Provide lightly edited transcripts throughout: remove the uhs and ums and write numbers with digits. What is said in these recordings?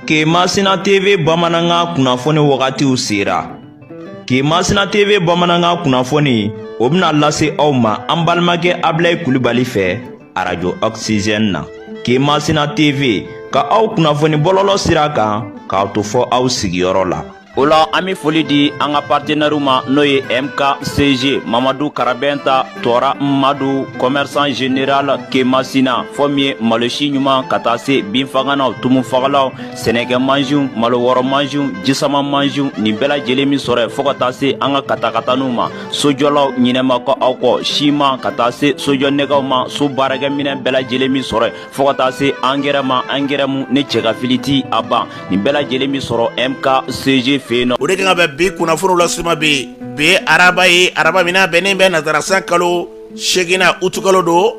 Kemasina TV bamanankan kunnafoni wagatiw sera. Kemasina TV bamanankan kunnafoni o bɛna lase aw ma an balimakɛ Abilayi Kulibali fɛ arajo Oxygène na. Kemasina TV ka aw kunnafoni bɔlɔlɔ sira kan k'aw to fɔ aw sigiyɔrɔ la. O la an bɛ foli di an ka partenaires ma, n'o ye MKCG Mamadu Karabɛnta Tɔra Madu, commerçant général Kemasina, fɔ min ye malosi ɲuman ka taa se binfaganaw, tumufagalaw, sɛnɛkɛ mansinw, malo wɔrɔ mansinw, jisama mansinw, nin bɛɛ lajɛlen min sɔrɔ yen, fo ka taa se an ka katakataniw ma, sojɔlaw ɲinɛma kɔ aw kɔ, siman ka taa se sojɔ nɛgɛw ma, so baarakɛminɛn bɛɛ lajɛlen min sɔrɔ yen, fo ka taa se angɛrɛ ma, angɛrɛ mu ne cɛ ka fili ti a ban, nin bɛɛ lajɛlen min sɔrɔ MKCG fɛ yen nɔ. O de kan ka bɛn bi kunnafoniw lasema bi, bi araba ye, araba min n'a bɛnnen bɛ nazara san kalo seeginna, utukalo don,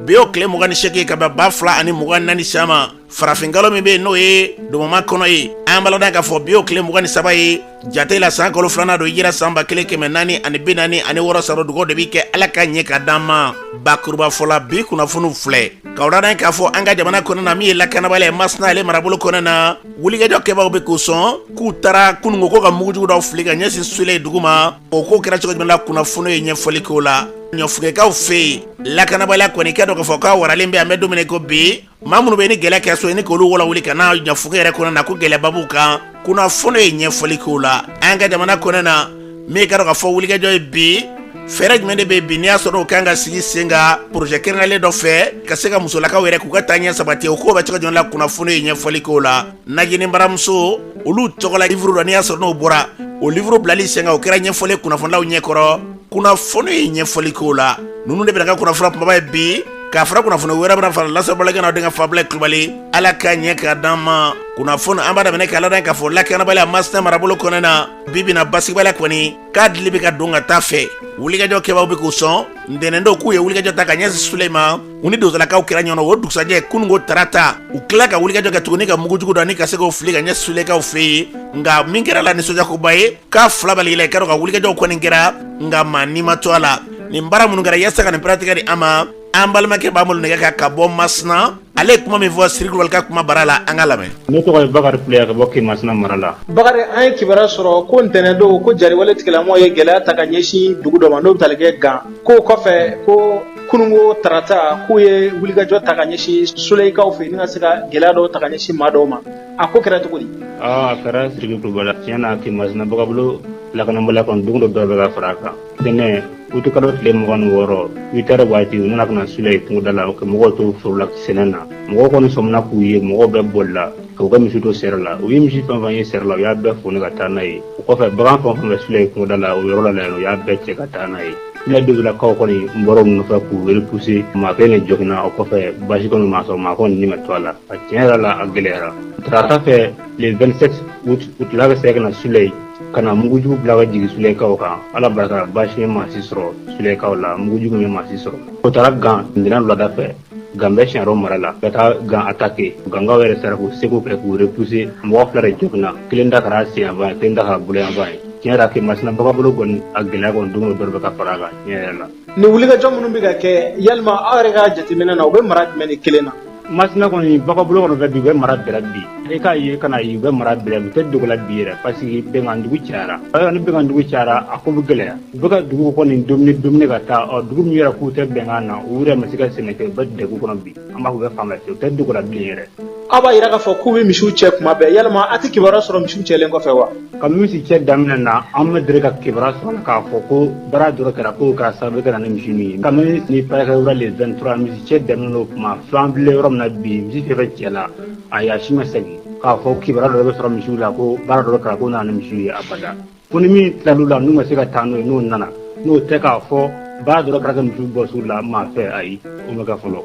bi o tile 28 ka bɛn 2024 san ma, farafin kalo min bɛ yen n'o ye domama kɔnɔ ye. An b'a ladɔn k'a fɔ bi o tile 23 ye jate la, san kalo filanan don, hijira san 1446 san. Dugawu de bɛ kɛ Ala ka ɲɛ ka d'an ma. Bakuruba fɔla, bi kunnafoniw filɛ k'aw ladɔn k'a fɔ an ka jamana kɔnɔ na, min ye lakanabaliya ye Masina ale marabolo kɔnɔ na, wulikajɔ kɛbaaw bɛ k'u sɔn k'u taara kununko ko ka mugujugu dɔw fili ka ɲɛsin Sule dugu ma. O ko kɛra cogo jumɛn la? Kunnafoni ye ɲɛfɔli k'o la. Ɲɔfugekaw fɛ yen, lakanabaliya kɔni kɛ dɔ k'a fɔ k'a waralen bɛ. An bɛ don min ko bi, maa minnu bɛ ni gɛlɛya kɛ so ni k'olu wala wuli ka na Ɲɔfuge yɛrɛ kɔnɔ na, ko gɛlɛyaba b'u kan. Kunnafoni ye ɲɛfɔli k'o la. An ka jamana kɔnɔ na, min ka dɔn k'a fɔ wulikajɔ ye bi, fɛɛrɛ jumɛn de bɛ bi n'i y'a sɔrɔ o kan ka sigi sen kan projet kɛrɛnkɛrɛnlen dɔ fɛ ka se ka musolakaw yɛrɛ k'u ka taaɲɛ sabati, o ko bɛ cogo jumɛn la? Kunnafoni ye ɲɛfɔli k'o la. Najini baramuso olu tɔgɔla livre dɔ, n'i y'a sɔrɔ n'o bɔra, o livre bilali sen kan, o kɛra ɲɛfɔli kunnafonilaw ɲɛkɔrɔ. Kunnafoni ye ɲɛfɔli k'o la. Ninnu de bɛna ka kunnafoni kumaba ye bi, k'a fara kunnafoni wɛrɛ bɛna fara lasɔrɔbalakɛ n'aw denkɛ Fabilɛ Kulubali. Ala ka ɲɛ k'a d'an ma. Kunnafoni an b'a daminɛ k'a ladɔn k'a fɔ lakanabaliya Masina marabolo kɔnɔ na, bi bi na basigibaliya kɔni k'a dili bɛ ka don ka taa fɛ. Wulikajɔ kɛbaaw bɛ k'u sɔn ntɛnɛn don k'u ye wulikajɔ ta ka ɲɛsin Sule ma, u ni donsolakaw kɛra ɲɔgɔn na. O dugusajɛ, kununko tarata, u tila ka wulikajɔ kɛ tuguni ka mugujugu dɔ ni ka se k'o fili ka ɲɛsin Sulekaw fɛ yen. Nka min kɛra la nisɔndiyakoba ye, k'a fila bali la, i ka dɔn ka wulikajɔw kɔni kɛra, nka maa ni ma to a la. Nin baara minnu kɛra yaasa ka nin pɛrɛntigɛ di an ma, an balimakɛ b'an bolo nɛgɛ kan ka bɔ Masina. Ale ye kuma min fɔ Siri Kulubali ka kuma bara la, an ka lamɛn. Ne tɔgɔ ye Bakari Kuley ka bɔ Kemasina mara la. Bakari, an ye kibaruya sɔrɔ ko ntɛnɛn don ko jariwale tigilamɔgɔw ye gɛlɛya ta ka ɲɛsin dugu dɔ ma, n'o bɛ tali kɛ Gan. K'o kɔfɛ ko kununko tarata k'u ye wulikajɔ ta ka ɲɛsin Suleyikaw fɛ ni ka se ka gɛlɛya dɔw ta ka ɲɛsin maa dɔw ma. A ko kɛra cogo di? A kɛra, Siriki Kulubali, tiɲɛ na Kemasina bagabolo lakanabaliya kɔni, don o don dɔ bɛ ka fara a kan. Ntɛnɛn, utukalo tile 26, 8 heures waati, u nana ka na Sule kungoda la ka mɔgɔw to foro la sɛnɛ na. Mɔgɔw kɔni sɔmina k'u ye, mɔgɔw bɛɛ bolila ka u ka misi to sɛrɛ la. U ye misi fɛn fɛn ye sɛrɛ la, u y'a bɛɛ foni ka taa n'a ye. O kɔfɛ, bagan fɛn fɛn bɛ Sule kungoda la, o yɔrɔ la yan, u y'a bɛɛ cɛ ka taa n'a ye. Sule donsolakaw kɔni n bɔra u nɔfɛ k'u repousser. Maa kelen de joginna. O kɔfɛ, basi kɔni ma sɔrɔ, maa kɔni ni ma to a la. A tiɲɛ yɛrɛ la, a gɛlɛyara. Tarata fɛ, le 27 août, u tila ka segin ka na Sule ka na mugujugu bila ka jigin Sulekaw kan. Ala barika, baasi ye maa si sɔrɔ Sulekaw la, mugujugu ye maa si sɔrɔ. O taara Gan ntɛnɛn wulada fɛ, Gan bɛ Siyɛrɔ mara la, ka taa Gan attaquer. Gankaw yɛrɛ sera k'u seko kɛ k'u repousser. Mɔgɔ fila de joginna, kelen ta kɛra sen yanfan ye, kelen ta kɛra bolo yanfan ye. Tiɲɛ yɛrɛ, Kemasina bagabolo kɔni, a gɛlɛya kɔni, don o don dɔ bɛ ka fara a kan, tiɲɛ yɛrɛ la. Nin wulikajɔ minnu bɛ ka kɛ, yalima aw yɛrɛ ka jateminɛ na, u bɛ mara jumɛn de kelen na? Masina kɔni bagabolo kɔni fɛ bi, u bɛ mara bɛrɛ bi. I k'a ye ka na ye, u bɛ mara bɛrɛ, u tɛ dogo la bi yɛrɛ, parce que bɛnkan dugu cayara. Ni bɛnkan dugu cayara, a ko bɛ gɛlɛya. U bɛ ka dugu kɔni dominer dominer ka taa. Ɔ, dugu min yɛrɛ k'u tɛ bɛnkan na, u yɛrɛ ma se ka sɛnɛ kɛ, u bɛ degun kɔnɔ bi. An b'a fɔ u bɛ fan bɛɛ fɛ, u tɛ dogo la bilen yɛrɛ. Aw b'a yira k'a fɔ k'u bɛ misiw cɛ kuma bɛɛ. Yalima a tɛ kibaruya sɔrɔ misiw cɛlen kɔfɛ wa? Kabini misi cɛ daminɛ na, an ma deli ka kibaruya sɔrɔ la k'a fɔ ko baara dɔ kɛra k'o kɛra sababu ka na ni misi ninnu ye. Kabini ni parakɛ yɔrɔ le 23 misi cɛ daminɛ o kuma, fɛn bilen yɔrɔ min na bi, misi fɛn fɛn cɛ la, ayi, a si ma segin k'a fɔ kibaruya dɔ bɛ sɔrɔ misiw la ko baara dɔ kɛra k'o nana ni misiw ye, abada. Ko ni min tilal'u la, n'u ma se ka taa n'o ye, n'o nana n'o tɛ k'a fɔ baara dɔ kɛra ka misiw bɔ sugu la maa fɛ, ayi, o ma kɛ fɔlɔ.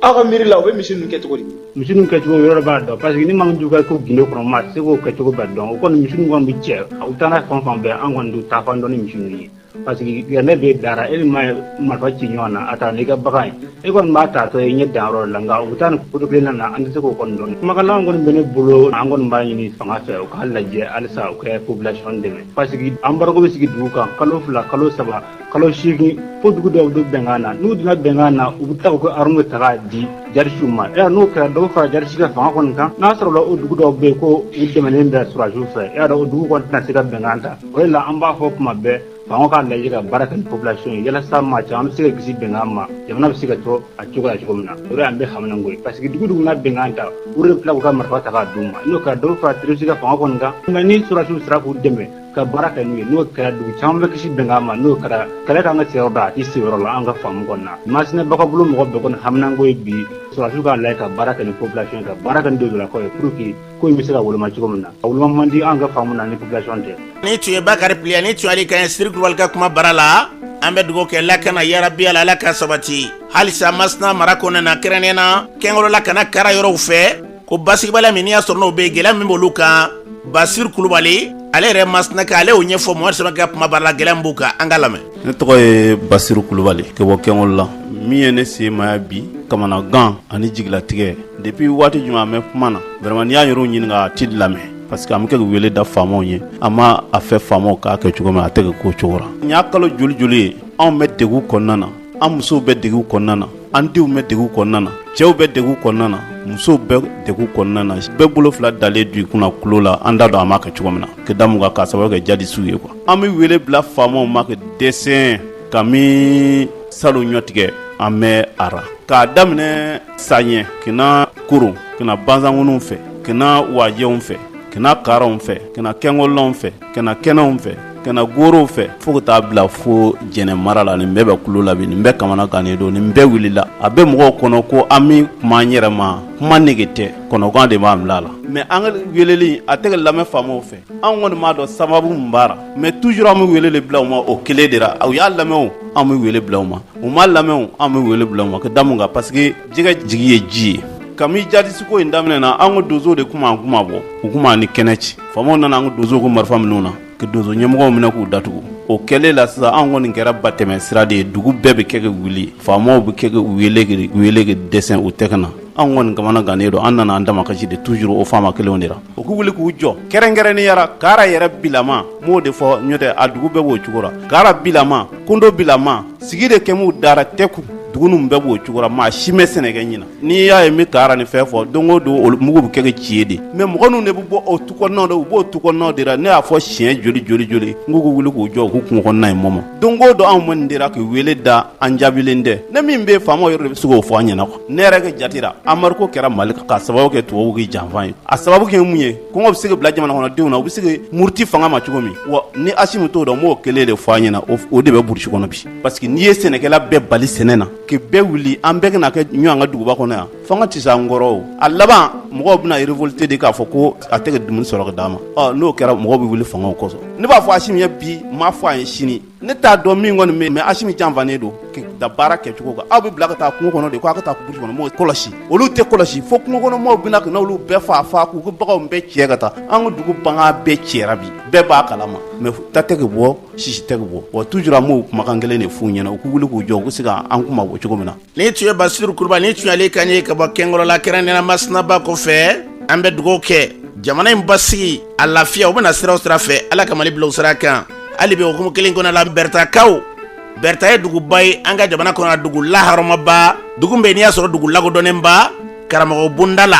Aw ka miiri la, u bɛ misi ninnu kɛ cogo di? Misi ninnu kɛcogo yɔrɔ b'a dɔn, parce que ni maa min t'u ka ko gindo kɔnɔ, maa tɛ se k'o kɛcogo bɛɛ dɔn. O kɔni, misi ninnu kɔni bɛ cɛ, u taa n'a fan fan bɛɛ, an kɔni t'u taa fan dɔn ni misi ninnu ye. Parce que gɛrɛndɛ bɛ dara e ma marifa ci ɲɔgɔn na, a taa n'i ka bagan ye, e kɔni b'a taatɔ ye ɲɛ danyɔrɔ la, nka u bɛ taa nin koto kelen na, an tɛ se k'o kɔni dɔn. Kumakan kɔni bɛ ne bolo, an kɔni b'a ɲini fanga fɛ, u k'a lajɛ halisa u ka population dɛmɛ, parce que embargo bɛ sigi dugu kan kalo 2, kalo 3, kalo 8, fo dugu dɔw don bɛnkan na. N'u donna bɛnkan na, u bɛ tila k'u ka armes ta k'a di jadisiw ma. E n'o kɛra, dɔ bɛ fara jadisi ka fanga kɔni kan. N'a sɔrɔla o dugu dɔw bɛ yen ko u dɛmɛnen bɛ sɔrɔdasiw fɛ, e y'a dɔn o dugu kɔni tɛna se ka bɛnkan ta. O de la an b'a fɔ kuma bɛɛ, fanga k'a lajɛ ka baara kɛ ni population ye, yalasa maa caman bɛ se ka kisi bɛnkan ma, jamana bɛ se ka to a cogo la cogo min na. O de y'an bɛɛ haminanko ye, parce que dugu dugu na bɛnkan ta, u de bɛ tila k'u ka marifa ta k'a d'u ma. N'o kɛra, dɔ bɛ fara terroriste ka fanga kɔni kan. Nka ni sɔrɔdasiw sera k'u dɛmɛ ka baara kɛ n'u ye, n'o kɛra, dugu caman bɛ kisi bɛnkan ma. N'o kɛra, kɛlɛ kan ka se yɔrɔ dɔ, a tɛ se yɔrɔ la. An ka faamu kɔni na, Masina Bagabolo mɔgɔ bɛɛ kɔni haminanko ye bi, sɔrɔdasiw k'a lajɛ ka baara kɛ ni population ye, ka baara kɛ ni dozolakaw ye, pour que ko in bɛ se ka woloma cogo min na. A woloma man di an ka faamu na ni population tɛ. Ni tun ye Bakari Pliya, ni tun y'ale kan ye Siri Kulubali ka kuma bara la. An bɛ dugawu kɛ lakana, yarabi Ala, Ala ka sabati halisa Masina mara kɔnɔna na, kɛrɛnkɛrɛnnenya na Kɛngɔlɔla kana Kara yɔrɔw fɛ, ko basigibaliya min n'i y'a sɔrɔ n'o bɛ yen, gɛlɛya min b'olu kan. Basiru Kulubali, ale yɛrɛ Masina ka, ale y'o ɲɛfɔ Mohamɛdi Samake ka kuma bara la, gɛlɛya min b'u kan. An ka lamɛn. Ne tɔgɔ ye Basiru Kulubali ka bɔ Kɛngɔlɔla. Min ye ne se maya bi, kamanagan ani jigilatigɛ. Depuis waati jumɛn an bɛ kuma na, vraiment n'i y'a yɛrɛw ɲininka, a ti lamɛn, parce que an bɛ kɛ ka wele da faamaw ye. An ma a fɛ faamaw k'a kɛ cogo min, a tɛ kɛ k'o cogo la. Nin y'a kalo joli joli ye, anw bɛ degun kɔnɔna na, an musow bɛ degun kɔnɔna na, an denw bɛ degun kɔnɔna na, cɛw bɛ degun kɔnɔna na, musow bɛ degun kɔnɔna na. Bɛɛ bolo fila dalen don i kunna kulo la. An t'a dɔn an b'a kɛ cogo min na, ka da mun kan, k'a sababu kɛ jadisiw ye quoi. An bɛ wele bila faamaw ma ka dɛsɛ kami salon ɲɔtigɛ, an bɛ a ra k'a daminɛ Saɲɛ ka na Koron, ka na Bansankunw fɛ, ka na Wajɛnw fɛ, ka na Karaw fɛ, ka na Kɛngɔlɔnw fɛ, ka na Kɛnɛw fɛ, ka na Gorow fɛ, fo ka taa bila fo Jɛnɛ mara la. Nin bɛɛ bɛ kulo la bi, nin bɛɛ kamana gannen don, nin bɛɛ wulila. A bɛ mɔgɔw kɔnɔ ko an bɛ kuma an yɛrɛ ma, kuma nege tɛ, kɔnɔgan de b'an bila a la. Mais an ka weleli a tɛ ka lamɛn faamaw fɛ. An kɔni m'a dɔn sababu min b'a la, mais toujours an bɛ wele de bila u ma, o kelen de la. U y'a lamɛn o, an bɛ wele bila u ma, u m'a lamɛn o, an bɛ wele bila u ma. Ka da mun kan? Parce que jɛgɛ jigi ye ji ye. Kami jadisi ko in daminɛ na, an ka donso de kuma an kuma bɔ, u kuma ni kɛnɛ ci. Faamaw nana an ka donsow ko marifa minnu na, ka donso ɲɛmɔgɔw minɛ k'u datugu. O kɛlen la sisan, an kɔni kɛra batɛmɛ sira de ye. Dugu bɛɛ bɛ kɛ ka wuli, faamaw bɛ kɛ ka wele ka dɛsɛ, u tɛ ka na. An kɔni kamana gannen don, an nana an damakasi de toujours o faama kelenw de la. U k'u wuli k'u jɔ, kɛrɛnkɛrɛnnenya la Kara yɛrɛ bilama. N b'o de fɔ, n'o tɛ a dugu bɛɛ b'o cogo la. Kara bilama, Kondo bilama, sigi de kɛm'u dara tɛku, dugu ninnu bɛɛ b'o cogo la. Maa si mɛ sɛnɛ kɛ ɲina. N'i y'a ye n bɛ Kara ni fɛn fɔ, don o don olu mugu bɛ kɛ ka ci ye de. Mais mɔgɔ ninnu de bɛ bɔ o tu kɔnɔnaw de, u b'o tu kɔnɔnaw de la. Ne y'a fɔ siɲɛ joli joli joli, n k'u k'u wuli k'u jɔ, u k'u kungo kɔnɔna in mɔmɔ. Don o don anw ma nin de la k'i wele da, an jaabilen tɛ. Ne min bɛ faamaw yɛrɛ de bɛ se k'o fɔ an ɲɛna quoi. Ne yɛrɛ ka jate la, embargo kɛra Mali kan k'a sababu kɛ tubabuw ka janfa ye. A sababu kɛ mun ye? Kɔngɔ bɛ se ka bila jamana kɔnɔdenw na, u bɛ se ka muruti fanga ma cogo min wa? Ni Asimi t'o dɔn, n b'o kelen de fɔ an ɲɛna. O de bɛ burusi kɔnɔ bi, parce que n'i ye sɛnɛkɛla bɛɛ bali sɛnɛ na, k'i bɛɛ wuli, an bɛɛ ka kɛ ɲɔgɔn ka duguba kɔnɔ yan, fanga tɛ se an kɔrɔ. O a laban, mɔgɔw bɛna révolter de k'a fɔ ko a tɛ ka dumuni sɔrɔ ka d'a ma. Ɔ n'o kɛra, mɔgɔw bɛ wuli fangaw kɔsɔn. Ne b'a fɔ Asimi ye bi, n m'a fɔ a ye sini, ne t'a dɔn min kɔni bɛ, mais Asimi janfanen don da baara kɛcogo kan. Aw bɛ bila ka taa kungo kɔnɔ de, ko aw ka taa burusi kɔnɔ mɔgɔw kɔlɔsi. Olu tɛ kɔlɔsi fo kungo kɔnɔ mɔgɔw bɛna ka n'olu bɛɛ faa faa, k'u ka baganw bɛɛ cɛ ka taa. An ka dugu bagan bɛɛ cɛra bi, bɛɛ b'a kalama, mais ta tɛ ka bɔ, sisi tɛ ka bɔ wa. Toujours an b'o kumakan kelen de f'u ɲɛna, u k'u wuli k'u jɔ, u ka se ka an kuma bɔ cogo min na. Nin tun ye Basiru Kulubali, nin tun y'ale kan ye ka bɔ Kɛngɔlɔla, kɛrɛnkɛrɛnnenya Masinaba kɔfɛ. An bɛ dugawu kɛ jamana in basigi, a lafiya, u bɛna sira o sira fɛ, Ala ka Mali bila o sira kan. Hali bi hukumu kelen kɔnɔ la, Bɛrɛtakaw, Bɛrɛta ye duguba ye an ka jamana kɔnɔ, dugu lahɔrɔmaba, dugu bɛ n'i y'a sɔrɔ dugu lakodɔnnenba karamɔgɔ bonda la,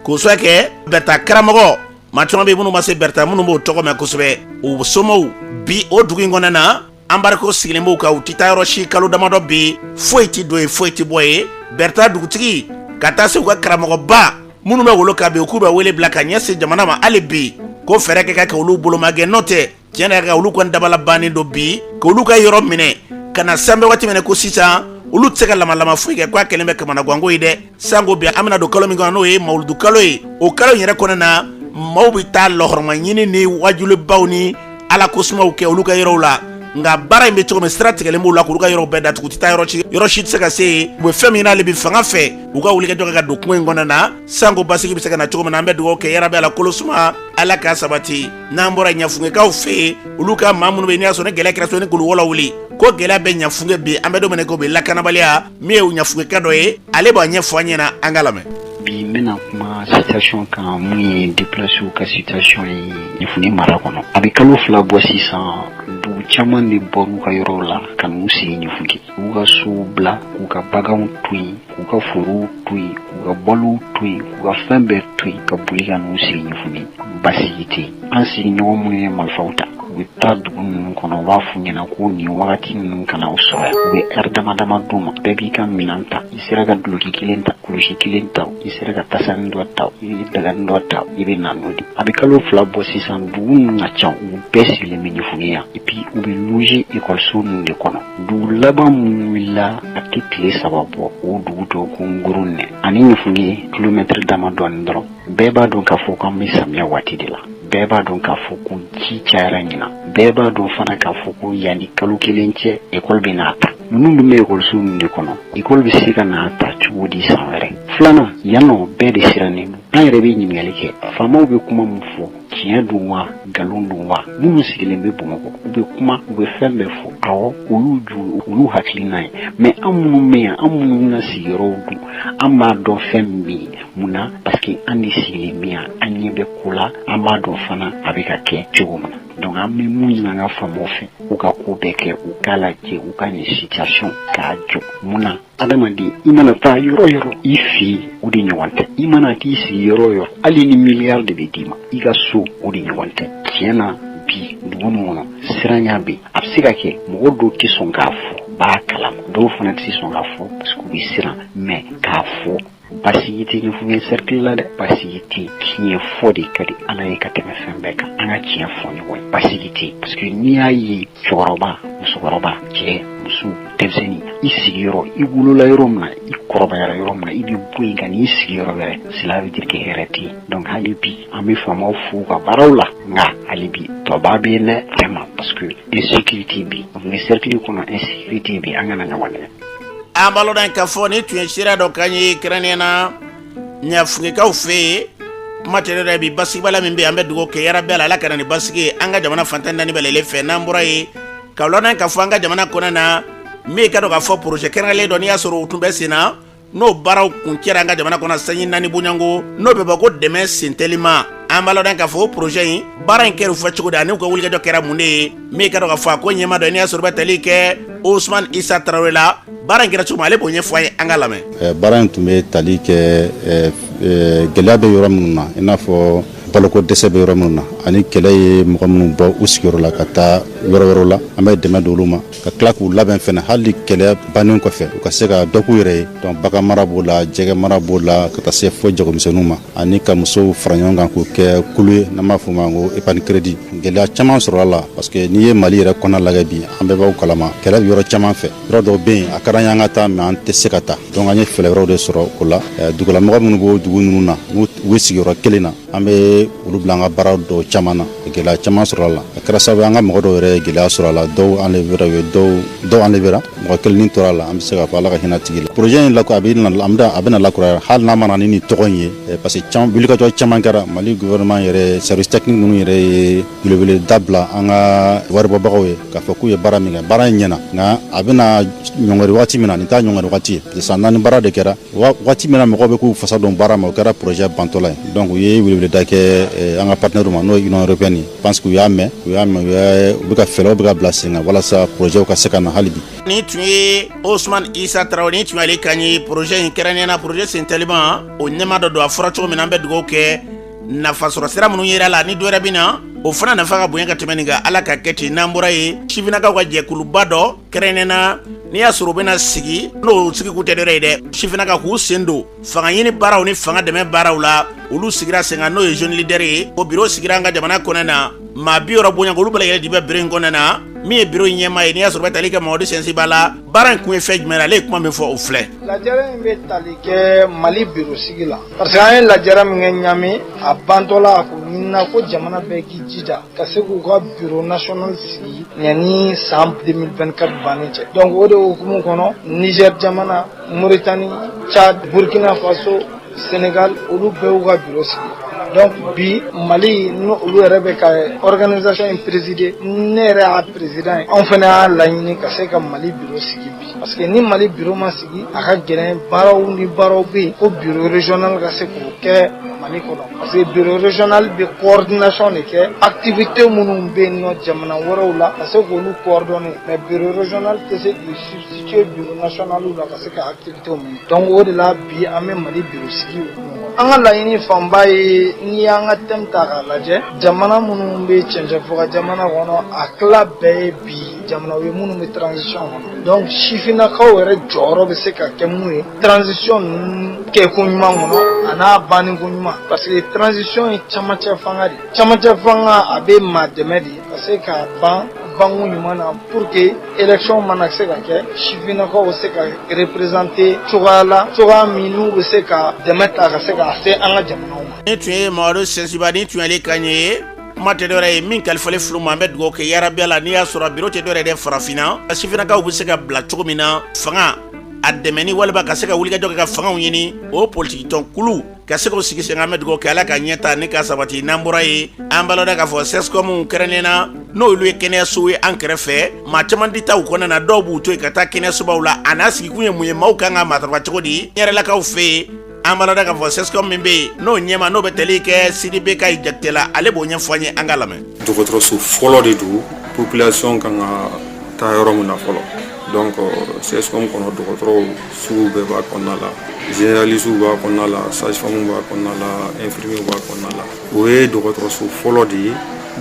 k'o sababu kɛ Bɛrɛta karamɔgɔ. Maa caman bɛ minnu ma se Bɛrɛta, minnu b'o tɔgɔ mɛn kosɛbɛ, u somɔgɔw bi o dugu in kɔnɔna na. Embargo sigilen b'u kan, u tɛ taa yɔrɔ si kalo damadɔ bi, foyi tɛ don yen, foyi tɛ bɔ yen. Bɛrɛta dugutigi ka taa se u ka karamɔgɔba minnu bɛ wolo ka bi, u k'u bɛ wele bila ka ɲɛsin jamana ma hali bi, ko fɛɛrɛ kɛ ka kɛ olu bolomagɛn. N'o tɛ, tiɲɛ yɛrɛ kan, olu kɔni dabala bannen don bi k'olu ka yɔrɔ minɛ ka na san bɛ waati minɛ ko sisan, olu tɛ se ka lamalama foyi kɛ, k'a kɛlen bɛ kamanaganko ye dɛ. Sanko bi an bɛna don kalo min kɔnɔ, n'o ye mawuludu kalo ye, o kalo in yɛrɛ kɔnɔna na, maaw bɛ taa lɔhɔrɔma ɲini ni wajulibaw ni ala ko sumaw kɛ olu ka yɔrɔw la. Nka baara in bɛ cogo min, sira tigɛlen b'u la k'olu ka yɔrɔ bɛɛ datugu, tɛ taa yɔrɔ ci, yɔrɔ si tɛ se ka se yen. U bɛ fɛn min n'ale bi fanga fɛ, u ka wulikajɔ kɛ ka don kungo in kɔnɔna na, sanko basigi bɛ se ka na cogo min na. An bɛ dugawu kɛ, yarabi Ala kolo suma, Ala k'a sabati. N'an bɔra Ɲafunkekaw fɛ yen, olu ka maa minnu bɛ yen, n'i y'a sɔrɔ ni gɛlɛya kɛra so ni k'olu wɔlɔ wuli ko gɛlɛya bɛ Ɲafunke bi, an bɛ don min na ko bi, lakanabaliya min ye Ɲafunkeka dɔ ye, ale b'a ɲɛfɔ an ɲɛna, an k'a lamɛn. Bi n bɛna kuma situation kan mun ye déplacés ka situation ye Ɲafunke mara kɔnɔ. A bɛ kalo 2 bɔ sisan, dugu caman de bɔr'u ka yɔrɔw la ka n'u sigi Ɲafunke, k'u ka sow bila, k'u ka baganw to yen, k'u ka forow to yen, k'u ka balow to yen, k'u ka fɛn bɛɛ to yen, ka boli ka n'u sigi Ɲafunke. Basigi tɛ yen. An sigiɲɔgɔn minnu ye marifaw ta, u bɛ taa dugu ninnu kɔnɔ, u b'a f'u ɲɛna ko nin wagati ninnu kana u sɔrɔ yan. U bɛ ɛri dama dama d'u ma, bɛɛ b'i ka minɛn ta. I sera ka duloki kelen ta, kulusi kelen ta, i sera ka tasani dɔ ta, i bɛ dagani dɔ ta, i bɛ na n'o de. A bɛ kalo 2 bɔ sisan, dugu ninnu ka ca, u bɛɛ sigilen bɛ Ɲafunke yan, et puis u bɛ loger ekɔliso ninnu de kɔnɔ. Dugu laban minnu wulila, a tɛ tile 3 bɔ, o dugu tɔgɔ ko Ngurunɛ, ani Ɲafunke kilomɛtiri dama dɔɔnin dɔrɔn. Bɛɛ b'a dɔn k'a fɔ k'an bɛ samiya waati de la, bɛɛ b'a dɔn k'a fɔ ko ji cayara ɲinan, bɛɛ b'a dɔn fana k'a fɔ ko yanni kalo kelen cɛ ekɔli bɛ n'a ta. Ninnu dun bɛ ekɔliso ninnu de kɔnɔ, ekɔli bɛ se ka n'a ta cogo di san wɛrɛ? Filanan, yan nɔ bɛɛ de sirannen don. An yɛrɛ bɛ ɲininkali kɛ, faamaw bɛ kuma min fɔ, tiɲɛ don wa, nkalon don wa? Minnu sigilen bɛ Bamakɔ, u bɛ kuma, u bɛ fɛn bɛɛ fɔ, awɔ, o y'u ju, o y'u hakilina ye, mais an minnu bɛ yan, an minnu ka sigiyɔrɔw dun, an b'a dɔn fɛn min bɛ yen. Mun na? Parce que an de sigilen bɛ yan, an ɲɛ bɛ ko la, an b'a dɔn fana a bɛ ka kɛ cogo min na. Donc an bɛ mun ɲini an ka faamaw fɛ, u ka ko bɛɛ kɛ, u k'a lajɛ, u ka nin situation k'a jɔ. Mun na? Adamaden, i mana taa yɔrɔ yɔrɔ, i fɛ yen, o de ɲɔgɔn tɛ. I mana k'i sigi yɔrɔ o yɔrɔ, hali ni miliyari de bɛ d'i ma, i ka so, o de ɲɔgɔn tɛ. Tiɲɛ na, bi dugu nin kɔnɔ, siranya bɛ yen. A bɛ se ka kɛ mɔgɔ dɔw tɛ sɔn k'a fɔ, b'a kalama, dɔw fana tɛ sɔn k'a fɔ parce que u bɛ siran, mais k'a fɔ basigi tɛ Ɲafunke cercle la dɛ, basigi tɛ. Tiɲɛ fɔ de ka di Ala ye ka tɛmɛ fɛn bɛɛ kan. An ka tiɲɛ fɔ ɲɔgɔn ye, basigi tɛ, parce que n'i y'a ye cɛkɔrɔba, musokɔrɔba, cɛ, muso, denmisɛnnin, i sigiyɔrɔ, i wolola yɔrɔ min na, i kɔrɔbayara yɔrɔ min na, i bɛ bɔ yen ka n'i sigi yɔrɔ wɛrɛ, cela veut dire que hɛrɛ tɛ yen. Donc hali bi an bɛ faamaw fo u ka baaraw la, nka hali bi tɔba bɛ yen dɛ, vraiment, parce que insécurité bɛ yen Ɲafunke cercle kɔnɔ, insécurité bɛ yen, an kana ɲɔgɔn nɛgɛ. An b'a lɔn k'a fɔ ni tun ye seereya dɔ kan ye, kɛrɛnkɛrɛnnenya na Ɲafunkekaw fɛ yen. Kuma tɛ dɛ, bi basigibaliya min bɛ yen, an bɛ dugawu kɛ, yarabi Ala, Ala ka na ni basigi ye an ka jamana fantan naani bɛɛ lajɛlen fɛ. N'an bɔra yen, ka lɔn k'a fɔ an ka jamana kɔnɔna na, min ka dɔn k'a fɔ projet kɛrɛnkɛrɛnlen dɔ, n'i y'a sɔrɔ o tun bɛ sen na, n'o baaraw kuncɛra an ka jamana kɔnɔ sanji 4 bonyanko, n'o bɛ bɔ ko dɛmɛ sentɛlima. An b'a lɔn k'a fɔ o projet in baara in kɛra u fɛ cogo di, ani u ka wulikajɔ kɛra mun de ye? Min ka dɔn k'a fɔ a ko ɲɛmaa dɔ, n'i y'a sɔrɔ bɛ tali kɛ Ousmane Isa Tarawele la, baara in kɛra cogo min, ale b'o ɲɛfɔ an ye, an ka lamɛn. Baara in tun bɛ tali kɛ gɛlɛya bɛ yɔrɔ minnu na, i n'a fɔ baloko dɛsɛ bɛ yɔrɔ minnu na, ani kɛlɛ ye mɔgɔ minnu bɔ u sigiyɔrɔ la ka taa yɔrɔ wɛrɛw la. An bɛ dɛmɛ don olu ma, ka tila k'u labɛn fɛnɛ, hali kɛlɛ bannen kɔfɛ, u ka se ka dɔ k'u yɛrɛ ye. Donc bagan mara b'o la, jɛgɛ mara b'o la, ka taa se fo jagomisɛnninw ma, ani ka musow fara ɲɔgɔn kan k'u kɛ kulu ye, n'an b'a fɔ o ma ko épargne crédit. Gɛlɛya caman sɔrɔla la, parce que n'i ye Mali yɛrɛ kɔnɔ lajɛ bi, an bɛɛ b'aw kalama, kɛlɛ bɛ yɔrɔ caman fɛ. Yɔrɔ dɔw bɛ yen, a ka d'an ye an ka taa, mais an tɛ se ka taa. Donc an ye fɛɛrɛ wɛrɛw de sɔrɔ o la. Dugulamɔgɔ minnu b'o dugu ninnu na, n'u bɛ sigiyɔrɔ kelen na, an bɛ olu bila an ka baara dɔw caman na. Gɛlɛya caman sɔrɔ a la, a kɛra sababu ye an ka mɔgɔ dɔw yɛrɛ ye gɛlɛya sɔrɔ a la. Dɔw enlevera, u ye dɔw enlevera, mɔgɔ kelen tora a la, an bɛ se k'a fɔ Ala ka hinɛ tigi la. Projet in la, a bɛ a bɛna lakuraya, hali n'a ma na ni nin tɔgɔ in ye, parce que caman wulikajɔ caman kɛra. Mali gouvernement yɛrɛ, service technique ninnu yɛrɛ ye welewele dabila an ka waribɔbagaw ye k'a fɔ k'u ye baara min kɛ, baara in ɲɛna, nka a bɛna ɲɔngɔri waati min na, nin t'a ɲɔngɔri waati ye, parce que san 4 baara de kɛra. Waati min na mɔgɔw bɛ k'u fasa don baara ma, o kɛra projet bantɔla ye. Donc u ye weleweleda kɛ an ka partenaire ma, n'o ye Union européenne ye. Pense que u y'a mɛn, u y'a mɛn, u bɛ ka fɛɛrɛw bɛ ka bila sen kan walasa projet ka se ka na hali bi. Nin tun ye Ousmane Isa Tarawele, nin tun y'ale kan ye. Projet in, kɛrɛnkɛrɛnnenya na projet sentɛlima, o ɲɛmaa dɔ don. A fɔra cogo min na, an bɛ dugawu kɛ, nafa sɔrɔ sira minnu yera la, ni dɔ wɛrɛ bɛ na, o fana nafa ka bonya ka tɛmɛ nin kan, Ala ka kɛ ten. N'an bɔra yen, sifinnakaw ka jɛkuluba dɔ, kɛrɛnkɛrɛnnenya na n'i y'a sɔrɔ u bɛna sigi, n'o sigikun tɛ dɔwɛrɛ ye dɛ, sifinnaka k'u sen don fanga ɲini baaraw ni fanga dɛmɛ baaraw la, olu sigira sen kan, n'o ye jeune leader ye. O bureau sigira an ka jamana kɔnɔ na, maa 60 bonya, olu bɛɛ lajɛlen de bɛ bureau in kɔnɔna na. Min ye biro in ɲɛmaa ye, n'i y'a sɔrɔ bɛ tali kɛ Mamadu Sɛnsiba la, baara in kun ye fɛn jumɛn ye, ale ye kuma min fɔ, o filɛ. Lajɛrɛ in bɛ tali kɛ Mali biro sigi la, parce que an ye lajɛrɛ min kɛ Ɲame, a bantɔ la, a kun ɲinina ko jamana bɛɛ k'i jija ka se k'u ka bureau national sigi yanni san 2024 bannen cɛ. Donc o de hukumu kɔnɔ, Niger jamana, Mauritanie, Tchad, Burkina Faso, Sénégal, olu bɛɛ y'u ka bureau sigi. Donc bi Mali, n'olu yɛrɛ bɛ ka organisation in présider, ne yɛrɛ y'a président ye, anw fana y'a laɲini ka se ka Mali bureau sigi bi, parce que ni Mali bureau ma sigi, a ka gɛlɛn, baaraw ni baaraw bɛ yen ko bureau régional ka se k'o kɛ Mali kɔnɔ, parce que bureau régional bɛ coordination de kɛ, activité minnu bɛ yen nɔ jamana wɛrɛw la, ka se k'olu coordonner, mais bureau régional tɛ se k'i substituer bureau national la ka se ka activité mener. Donc o de la bi an bɛ Mali bureau sigi hukumu kɔnɔ. An ka laɲini fanba ye, n'i y'an ka thème ta k'a lajɛ, jamana minnu bɛ cɛncɛnfaga jamana kɔnɔ, a tila bɛɛ ye bi jamanaw ye minnu bɛ transition kɔnɔ. Donc sifinnakaw yɛrɛ jɔyɔrɔ bɛ se ka kɛ mun ye transition ninnu kɛko ɲuman kɔnɔ a n'a banni ko ɲuman, parce que transition ye camancɛ fanga de ye. Camancɛ fanga, a bɛ maa dɛmɛ de ka se k'a ban banko ɲuman na, pour que élection mana se ka kɛ, sifinnakaw bɛ se ka représenter cogoya la, cogoya min n'u bɛ se ka dɛmɛ ta ka se ka se an ka jamanaw ma. Ni tun ye Mamadu Sɛnsiba, ni tun y'ale kan ye. Kuma tɛ dɔwɛrɛ ye min kalifalen fulu ma, an bɛ dugawu kɛ yarabi la, n'i y'a sɔrɔ biro tɛ dɔwɛrɛ dɛ, farafinna sifinnakaw bɛ se ka bila cogo min na fanga a dɛmɛni walima ka se ka wulikajɔ kɛ ka fangaw ɲini, o politikitɔn kulu ka se k'o sigi sen kan. An bɛ dugawu kɛ, Ala ka ɲɛ ta ni ka sabati. N'an bɔra yen, an b'a dɔn k'a fɔ CSCOM kɛrɛnnen na, n'olu ye kɛnɛyaso ye an kɛrɛfɛ, maa caman tɛ taa u kɔnɔna na, dɔw b'u to yen ka taa kɛnɛyasobaw la. A n'a sigikun ye mun ye? Maaw kan ka matarafa cogo di yɛrɛlakaw fɛ yen? An b'a dɔn k'a fɔ CSCOM min bɛ yen, n'o ɲɛma n'o bɛ tali kɛ Sidibe ka Jakite la, ale b'o ɲɛfɔ an ye, an ka lamɛn. Dɔgɔtɔrɔso fɔlɔ de don, population kan ka taa yɔrɔ min na fɔlɔ. Donc CSCOM kɔnɔ, dɔgɔtɔrɔw sugu bɛɛ b'a kɔnɔna la, généralistes b'a kɔnɔna la, sage-femme b'a kɔnɔna la, infirmiers b'a kɔnɔna la. O ye dɔgɔtɔrɔso fɔlɔ de ye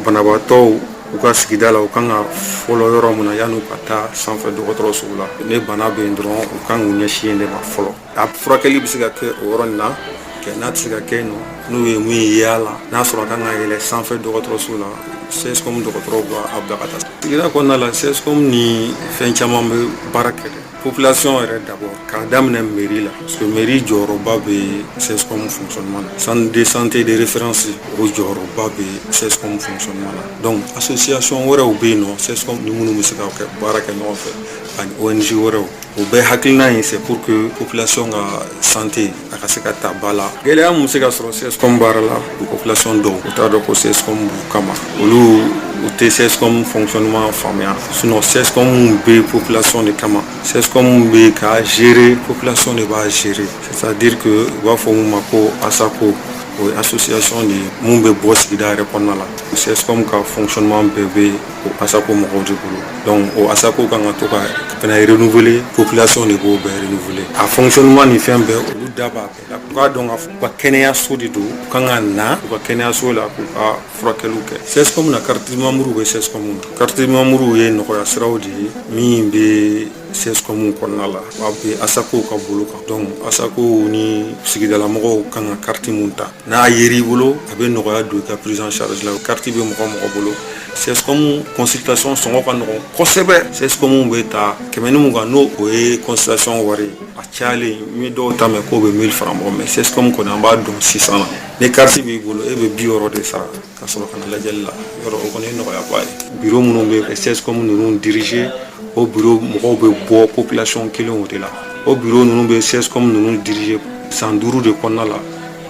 banabaatɔw u ka sigida la, u kan ka fɔlɔ yɔrɔ min na yan'u ka taa sanfɛ dɔgɔtɔrɔsow la. Ni bana bɛ yen dɔrɔn, u kan k'u ɲɛsin yen de ma fɔlɔ. A furakɛli bɛ se ka kɛ o yɔrɔ nin na kɛ, n'a tɛ se ka kɛ yen nɔ, n'u ye mun ye a la, n'a sɔrɔ a kan ka yɛlɛ sanfɛ dɔgɔtɔrɔso la, CSCOM dɔgɔtɔrɔw b'a bila ka taa. Sigida kɔnɔna la, CSCOM ni fɛn caman bɛ baara kɛ dɛ. Population yɛrɛ d'abord, k'a daminɛ mairie la, parce que mairie jɔyɔrɔba bɛ CSCOM fonctionnement na. Centre de santé de référence, o jɔyɔrɔba bɛ CSCOM fonctionnement na. Donc association wɛrɛw bɛ yen nɔ, CSCOM ni minnu bɛ se ka kɛ baara kɛ ɲɔgɔn fɛ, ani ONG wɛrɛw, o bɛɛ hakilina ye, c'est pour que population ka santé a ka se ka ta ba la. Gɛlɛya mun bɛ se ka sɔrɔ CSCOM baara la? Population dɔw, u t'a dɔn ko CSCOM b'u kama, olu u tɛ CSCOM fonctionnement faamuya. Sinon CSCOM bɛ population de kama. CSCOM bɛ ka gérer, population de b'a gérer, c'est-à-dire que u b'a fɔ mun ma ko ASACO, o ye association de ye mun bɛ bɔ sigida yɛrɛ kɔnɔna la. CSCOM ka fonctionnement bɛɛ bɛ o ASACO mɔgɔw de bolo. Donc o ASACO kan ka to ka fana renouveler, population de b'o bɛɛ renouveler, a fonctionnement ni fɛn bɛɛ, olu da b'a bɛɛ la. U k'a dɔn k'a fɔ u ka kɛnɛyaso de don, u kan ka na u ka kɛnɛyaso la k'u ka furakɛliw kɛ. CSCOM na, carte membre bɛ CSCOM na. Carte membre ye nɔgɔya siraw de ye min bɛ CSCOM kɔnɔna la, a bɛ ASACO ka bolo kan. Donc ASACO ni sigidalamɔgɔw kan ka carte mun ta, n'a yer'i bolo, a bɛ nɔgɔya don i ka prise en charge la. Carte bɛ mɔgɔ mɔgɔ bolo, CSCOM consultation sɔngɔ ka nɔgɔn kosɛbɛ. CSCOM bɛ ta 120, n'o o ye consultation wari ye, a cayalen n ye dɔw ta mɛn k'o bɛ 1000 francs bɔ, mais CSCOM kɔni, an b'a dɔn sisan na, ni carte b'i bolo, e bɛ 60 de sara ka sɔrɔ ka na lajɛli la yɔrɔ. O kɔni ye nɔgɔyaba ye. Bureau minnu bɛ CSCOM ninnu diriger, o bureau mɔgɔw bɛ bɔ population kelenw de la. O bureau ninnu bɛ CSCOM ninnu diriger san 5 de kɔnɔna la.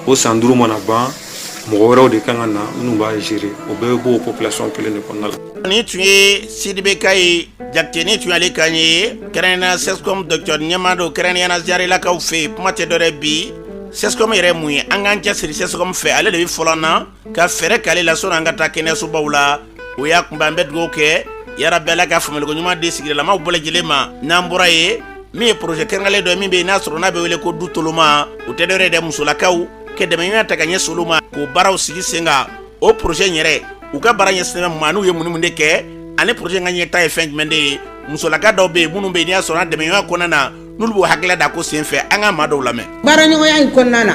O san 5 mana ban, mɔgɔ wɛrɛw de kan ka na minnu b'a gérer, o bɛɛ bɛ bɔ o population kelen de kɔnɔna la. Ni tun ye Sidibe ka ye Jakite, ni tun y'ale kan ye, kɛrɛnkɛrɛnnenya CSCOM docteur ɲɛmaa don, kɛrɛnkɛrɛnnenya Zarelakaw fɛ yen. Kuma tɛ dɔwɛrɛ, bi CSCOM yɛrɛ mun ye, an k'an cɛsiri CSCOM fɛ, ale de bɛ fɔlɔ na ka fɛɛrɛ k'ale la sɔnni an ka taa kɛnɛyasobaw la. O y'a kunbɛn, an bɛ dugawu kɛ yarabi, Ala ka faamuyaliko ɲuman di sigidalamaw bɛɛ lajɛlen ma. N'an bɔra yen, min ye projet kɛrɛnkɛrɛnlen dɔ ye min bɛ yen n'a sɔrɔ n'a bɛ wele ko du toloma, o tɛ dɔwɛrɛ ye dɛ, musolakaw kɛ dɛmɛ ta ka ɲɛsin olu ma k'o baaraw sigi sen kan. O projet in yɛrɛ, u ka baara ɲɛsinnen bɛ mun ma, n'u ye mun de kɛ, ani projet in ka ɲɛta ye fɛn jumɛn de ye? Musolaka dɔw bɛ yen minnu bɛ yen n'i y'a sɔrɔ an dɛmɛɲɔgɔnya kɔnɔna na, n'olu b'o hakilila da ko sen fɛ, an ka maa dɔw lamɛn. Baaraɲɔgɔnya in kɔnɔna na,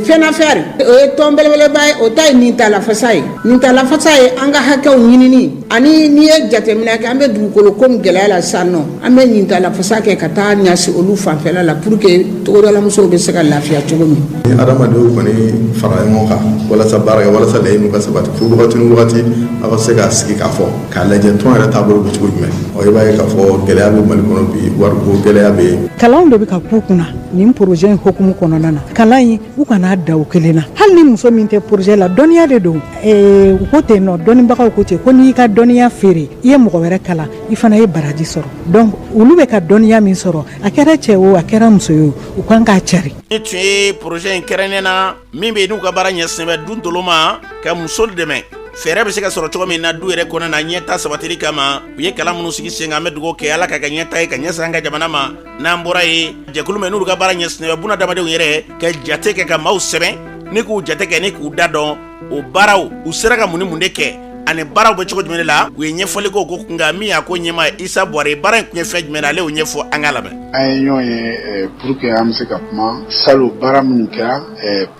FENAFER, o ye tɔn belebeleba ye. O ta ye nin ta lafasa ye, nin ta lafasa ye an ka hakɛw ɲinini. Ani n'i ye jateminɛ kɛ, an bɛ dugukolo ko min gɛlɛya la sisan nɔ, an bɛ ɲintalafasa kɛ ka taa ɲɛsin olu fanfɛla la pour que togodalamusow bɛ se ka lafiya cogo min. Ni adamadenw kɔni fara ɲɔgɔn kan walasa baara kɛ, walasa laɲiniw ka sabati, fo wagati ni wagati aw ka se ka sigi k'a fɔ k'a lajɛ tɔn yɛrɛ taabolo bɛ cogo jumɛn. Ɔ, i b'a ye k'a fɔ gɛlɛya bɛ Mali kɔnɔ bi, wariko gɛlɛya bɛ yen. Kalanw de bɛ ka k'u kunna nin projet in hukumu kɔnɔna na. Kalan in, u kana da o kelen na. Hali ni muso min tɛ projet la, dɔnniya de don. U ko ten nɔ, dɔnnibagaw ko ten ko n'i ka dɔnniya feere, i ye mɔgɔ wɛrɛ kalan, i fana ye baraji sɔrɔ. Donc olu bɛ ka dɔnniya min sɔrɔ, a kɛra cɛ o, a kɛra muso ye o, u kan k'a cari. Nin tun ye projet in kɛrɛnnen na min bɛ yen, n'u ka baara ɲɛsinnen bɛ du tolo ma, ka muso dɛmɛ, fɛɛrɛ bɛ se ka sɔrɔ cogo min na du yɛrɛ kɔnɔna na ɲɛta sabatili kama. U ye kalan minnu sigi sen kan, an bɛ dugawu kɛ Ala ka kɛ ɲɛta ye ka ɲɛsin an ka jamana ma. N'an bɔra yen, jɛkulu min n'olu ka baara ɲɛsinnen bɛ bunadamadenw yɛrɛ ka jate kɛ, ka maaw sɛbɛn ni k'u jate kɛ ni k'u da dɔn, o baaraw, u sera ka mun ni mun de kɛ ani baaraw bɛ cogo jumɛn de la, u ye ɲɛfɔli k'o ko kunkan. Min y'a ko ɲɛmaa Isa Buware, baara in tun ye fɛn jumɛn, ale y'o ɲɛfɔ, an k'a lamɛn. An ye ɲɔgɔn ye pour que an bɛ se ka kuma salon baara minnu kɛra,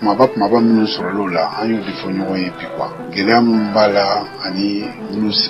kumaba kumaba minnu sɔrɔla la, an y'o de fɔ ɲɔgɔn ye bi quoi. Gɛlɛya minnu b'a la ani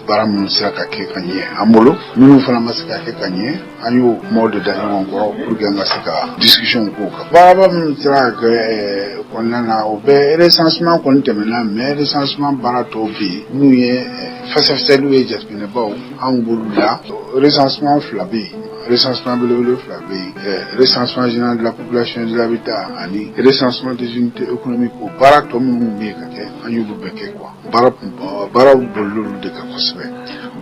baara minnu sera ka kɛ ka ɲɛ an bolo, minnu fana ma se ka kɛ ka ɲɛ, an y'o kumaw de da ɲɔgɔn kɔrɔ pour que an ka se ka discussion k'o kan. Baaraba minnu sera ka kɛ kɔnɔna na, o bɛɛ recensement kɔni tɛmɛna, mais recensement baara tɔw bɛ yen minnu ye fɛsɛfɛsɛliw ye, jateminɛbaw, an b'olu la. Recensement fila bɛ yen, recensement belebele fila bɛ yen: recensement général de la population et de l'habitat ani recensement des unités économiques. O baara tɔ minnu bɛ yen ka kɛ, an y'olu bɛɛ kɛ quoi. Baara baaraw bolil'olu de kan kosɛbɛ.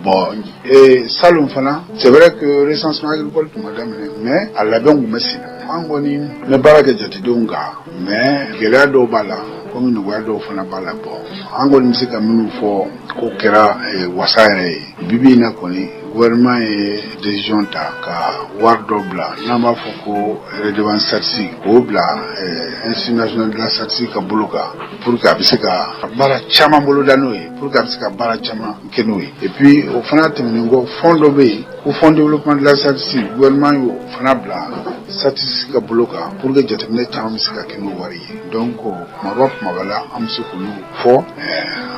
Bon, et salon fana, c'est vrai que recensement agricole tun ma daminɛ, mais a labɛn tun bɛ sen na. An kɔni bɛ baara kɛ jatedenw kan, mais gɛlɛya dɔw b'a la komi nɔgɔya dɔw fana b'a la. Bon, an kɔni bɛ se ka minnu fɔ k'o kɛra wasa yɛrɛ ye, bi bi in na kɔni, gouvernement ye décision ta ka wari dɔ bila n'an b'a fɔ ko redevance statistique, k'o bila Institut national de la statistique ka bolo kan pour que a bɛ se ka baara caman boloda n'o ye, pour que a bɛ se ka baara caman kɛ n'o ye. Et puis o fana tɛmɛnen kɔ, fonds dɔ bɛ yen ko fonds développement de la statistique, gouvernement y'o fana bila statistique ka bolo kan pour que jateminɛ caman bɛ se ka kɛ n'o wari ye. Donc kumaba kumaba la, an bɛ se k'olu fɔ,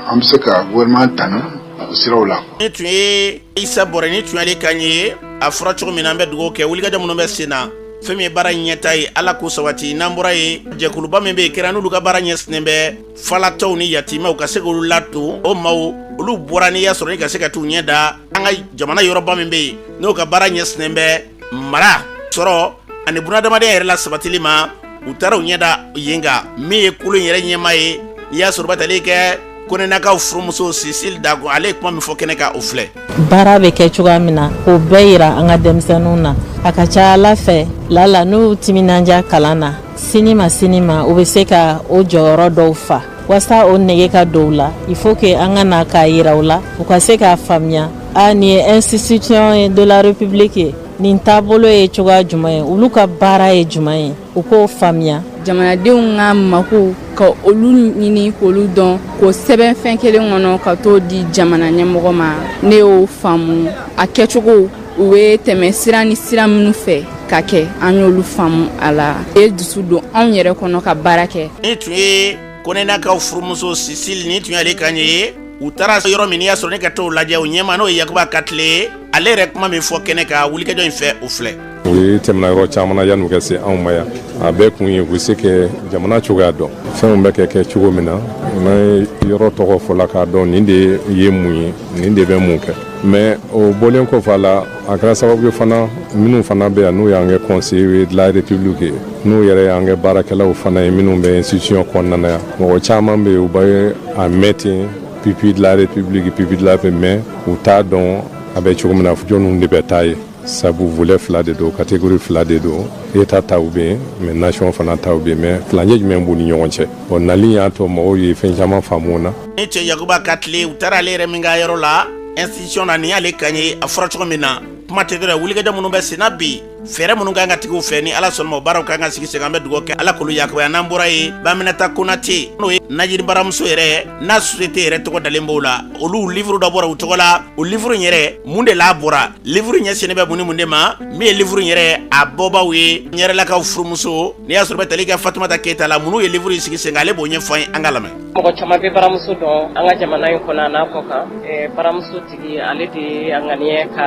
an bɛ se ka gouvernement tanu o siraw la. Ni tun ye Isa Bɔrɛ, ni tun y'ale kan ye. A fɔra cogo min na, an bɛ dugawu kɛ, wulikajɔ minnu bɛ sen na, fɛn min ye baara ɲɛta ye, Ala k'o sabati. N'an bɔra yen, jɛkuluba min bɛ yen kɛra n'olu ka baara ɲɛsinnen bɛ falatɔw ni yatimɛw ka se k'olu ladon, o maaw olu bɔra n'i y'a sɔrɔ ni ka se ka t'u ɲɛ da an ka jamana yɔrɔba min bɛ yen, n'o ka baara ɲɛsinnen bɛ mara sɔrɔ ani bunadamadenya yɛrɛ la sabatili ma, u taara u ɲɛ da yen kan. Min ye kulu in yɛrɛ ɲɛmaa ye, n'i y'a sɔrɔ batali kɛ Konenakaw furumuso Cécile Dago, ale ye kuma min fɔ kɛnɛ kan, o filɛ. Baara bɛ kɛ cogoya min na, k'o bɛɛ yira an ka denmisɛnninw na, a ka ca Ala fɛ, lala n'u timinandiya kalan na, sini ma sini ma, u bɛ se ka o jɔyɔrɔ dɔw fa. Walasa o nege ka don u la, il faut que an ka na k'a yira u la, u ka se k'a faamuya a nin ye institution de la République ye, nin taabolo ye cogoya jumɛn ye, olu ka baara ye jumɛn ye, u k'o faamuya. Jamanadenw ka mako, ka olu ɲini k'olu dɔn, k'o sɛbɛn fɛn kelen kɔnɔ ka t'o di jamana ɲɛmɔgɔ ma, ne y'o faamu. A kɛcogo, u bɛ tɛmɛ sira ni sira minnu fɛ ka kɛ, an y'olu faamu. A la ye dusu don anw yɛrɛ kɔnɔ ka baara kɛ. Ni tun ye Konenakaw furumuso Cécile, ni tun y'ale kan ye. U taara yɔrɔ min, n'i y'a sɔrɔ ne ka t'o lajɛ, o ɲɛma n'o ye Yakuba Katile, ale yɛrɛ kuma min fɔ kɛnɛ kan wulikajɔ in fɛ, o filɛ. U ye tɛmɛna yɔrɔ caman na yan'u ka se anw ma yan. A bɛɛ kun ye u bɛ se kɛ jamana cogoya dɔn, fɛnw bɛ kɛ kɛ cogo min na. N'a yɔrɔ tɔgɔ fɔla, k'a dɔn nin de ye mun ye, nin de bɛ mun kɛ. Mais o bɔlen kɔfɛ a la, a kɛra sababu ye fana, minnu fana bɛ yan, n'u y'an kɛ conseiller de la République ye, n'u yɛrɛ y'an kɛ baarakɛlaw fana ye, minnu bɛ institution kɔnɔna na yan, mɔgɔ caman bɛ yen, u bɛ a mɛn ten, pupille de la République, pupille de la République, mais u t'a dɔn a bɛ cogo min na, jɔnniw de bɛ taa ye. Sabu volet fila de don, catégorie fila de don: État taw bɛ yen, mais nation fana taw bɛ yen. Mais furancɛ jumɛn b'u ni ɲɔgɔn cɛ? Bon, nali y'a to mɔgɔw ye fɛn caman faamu na. Ni cɛ Yakuba Katile, u taara ale yɛrɛ min ka yɔrɔ la institution na, nin y'ale kan ye. A fɔra cogo min na. Kuma tɛ dɔrɔn wulikajɔ minnu bɛ senna bi, fɛɛrɛ minnu kan ka tigɛ u fɛ, ni Ala sɔnna ma o baaraw kan ka sigi sen kan. An bɛ dugawu kɛ Ala k'olu yakubaya. N'an bɔra yen, Baminata Konate, n'o ye Najini baramuso yɛrɛ n'a société yɛrɛ tɔgɔ dalen b'o la, olu livre dɔ bɔra u tɔgɔ la. O livre in yɛrɛ, mun de la bɔra? Livre ɲɛsinnen bɛ mun ni mun de ma? Min ye livre in yɛrɛ a bɔbaw ye, Ɲɛrɛlakaw furumuso, n'i y'a sɔrɔ bɛ tali kɛ Fatumata Keyita la, minnu ye livre in sigi sen kan, ale b'o ɲɛfɔ an ye, an ka lamɛn. Mɔgɔ caman bɛ baramuso dɔn an ka jamana in kɔnɔ a n'a kɔ kan. Baramuso tigi, ale de ye a ŋaniya ka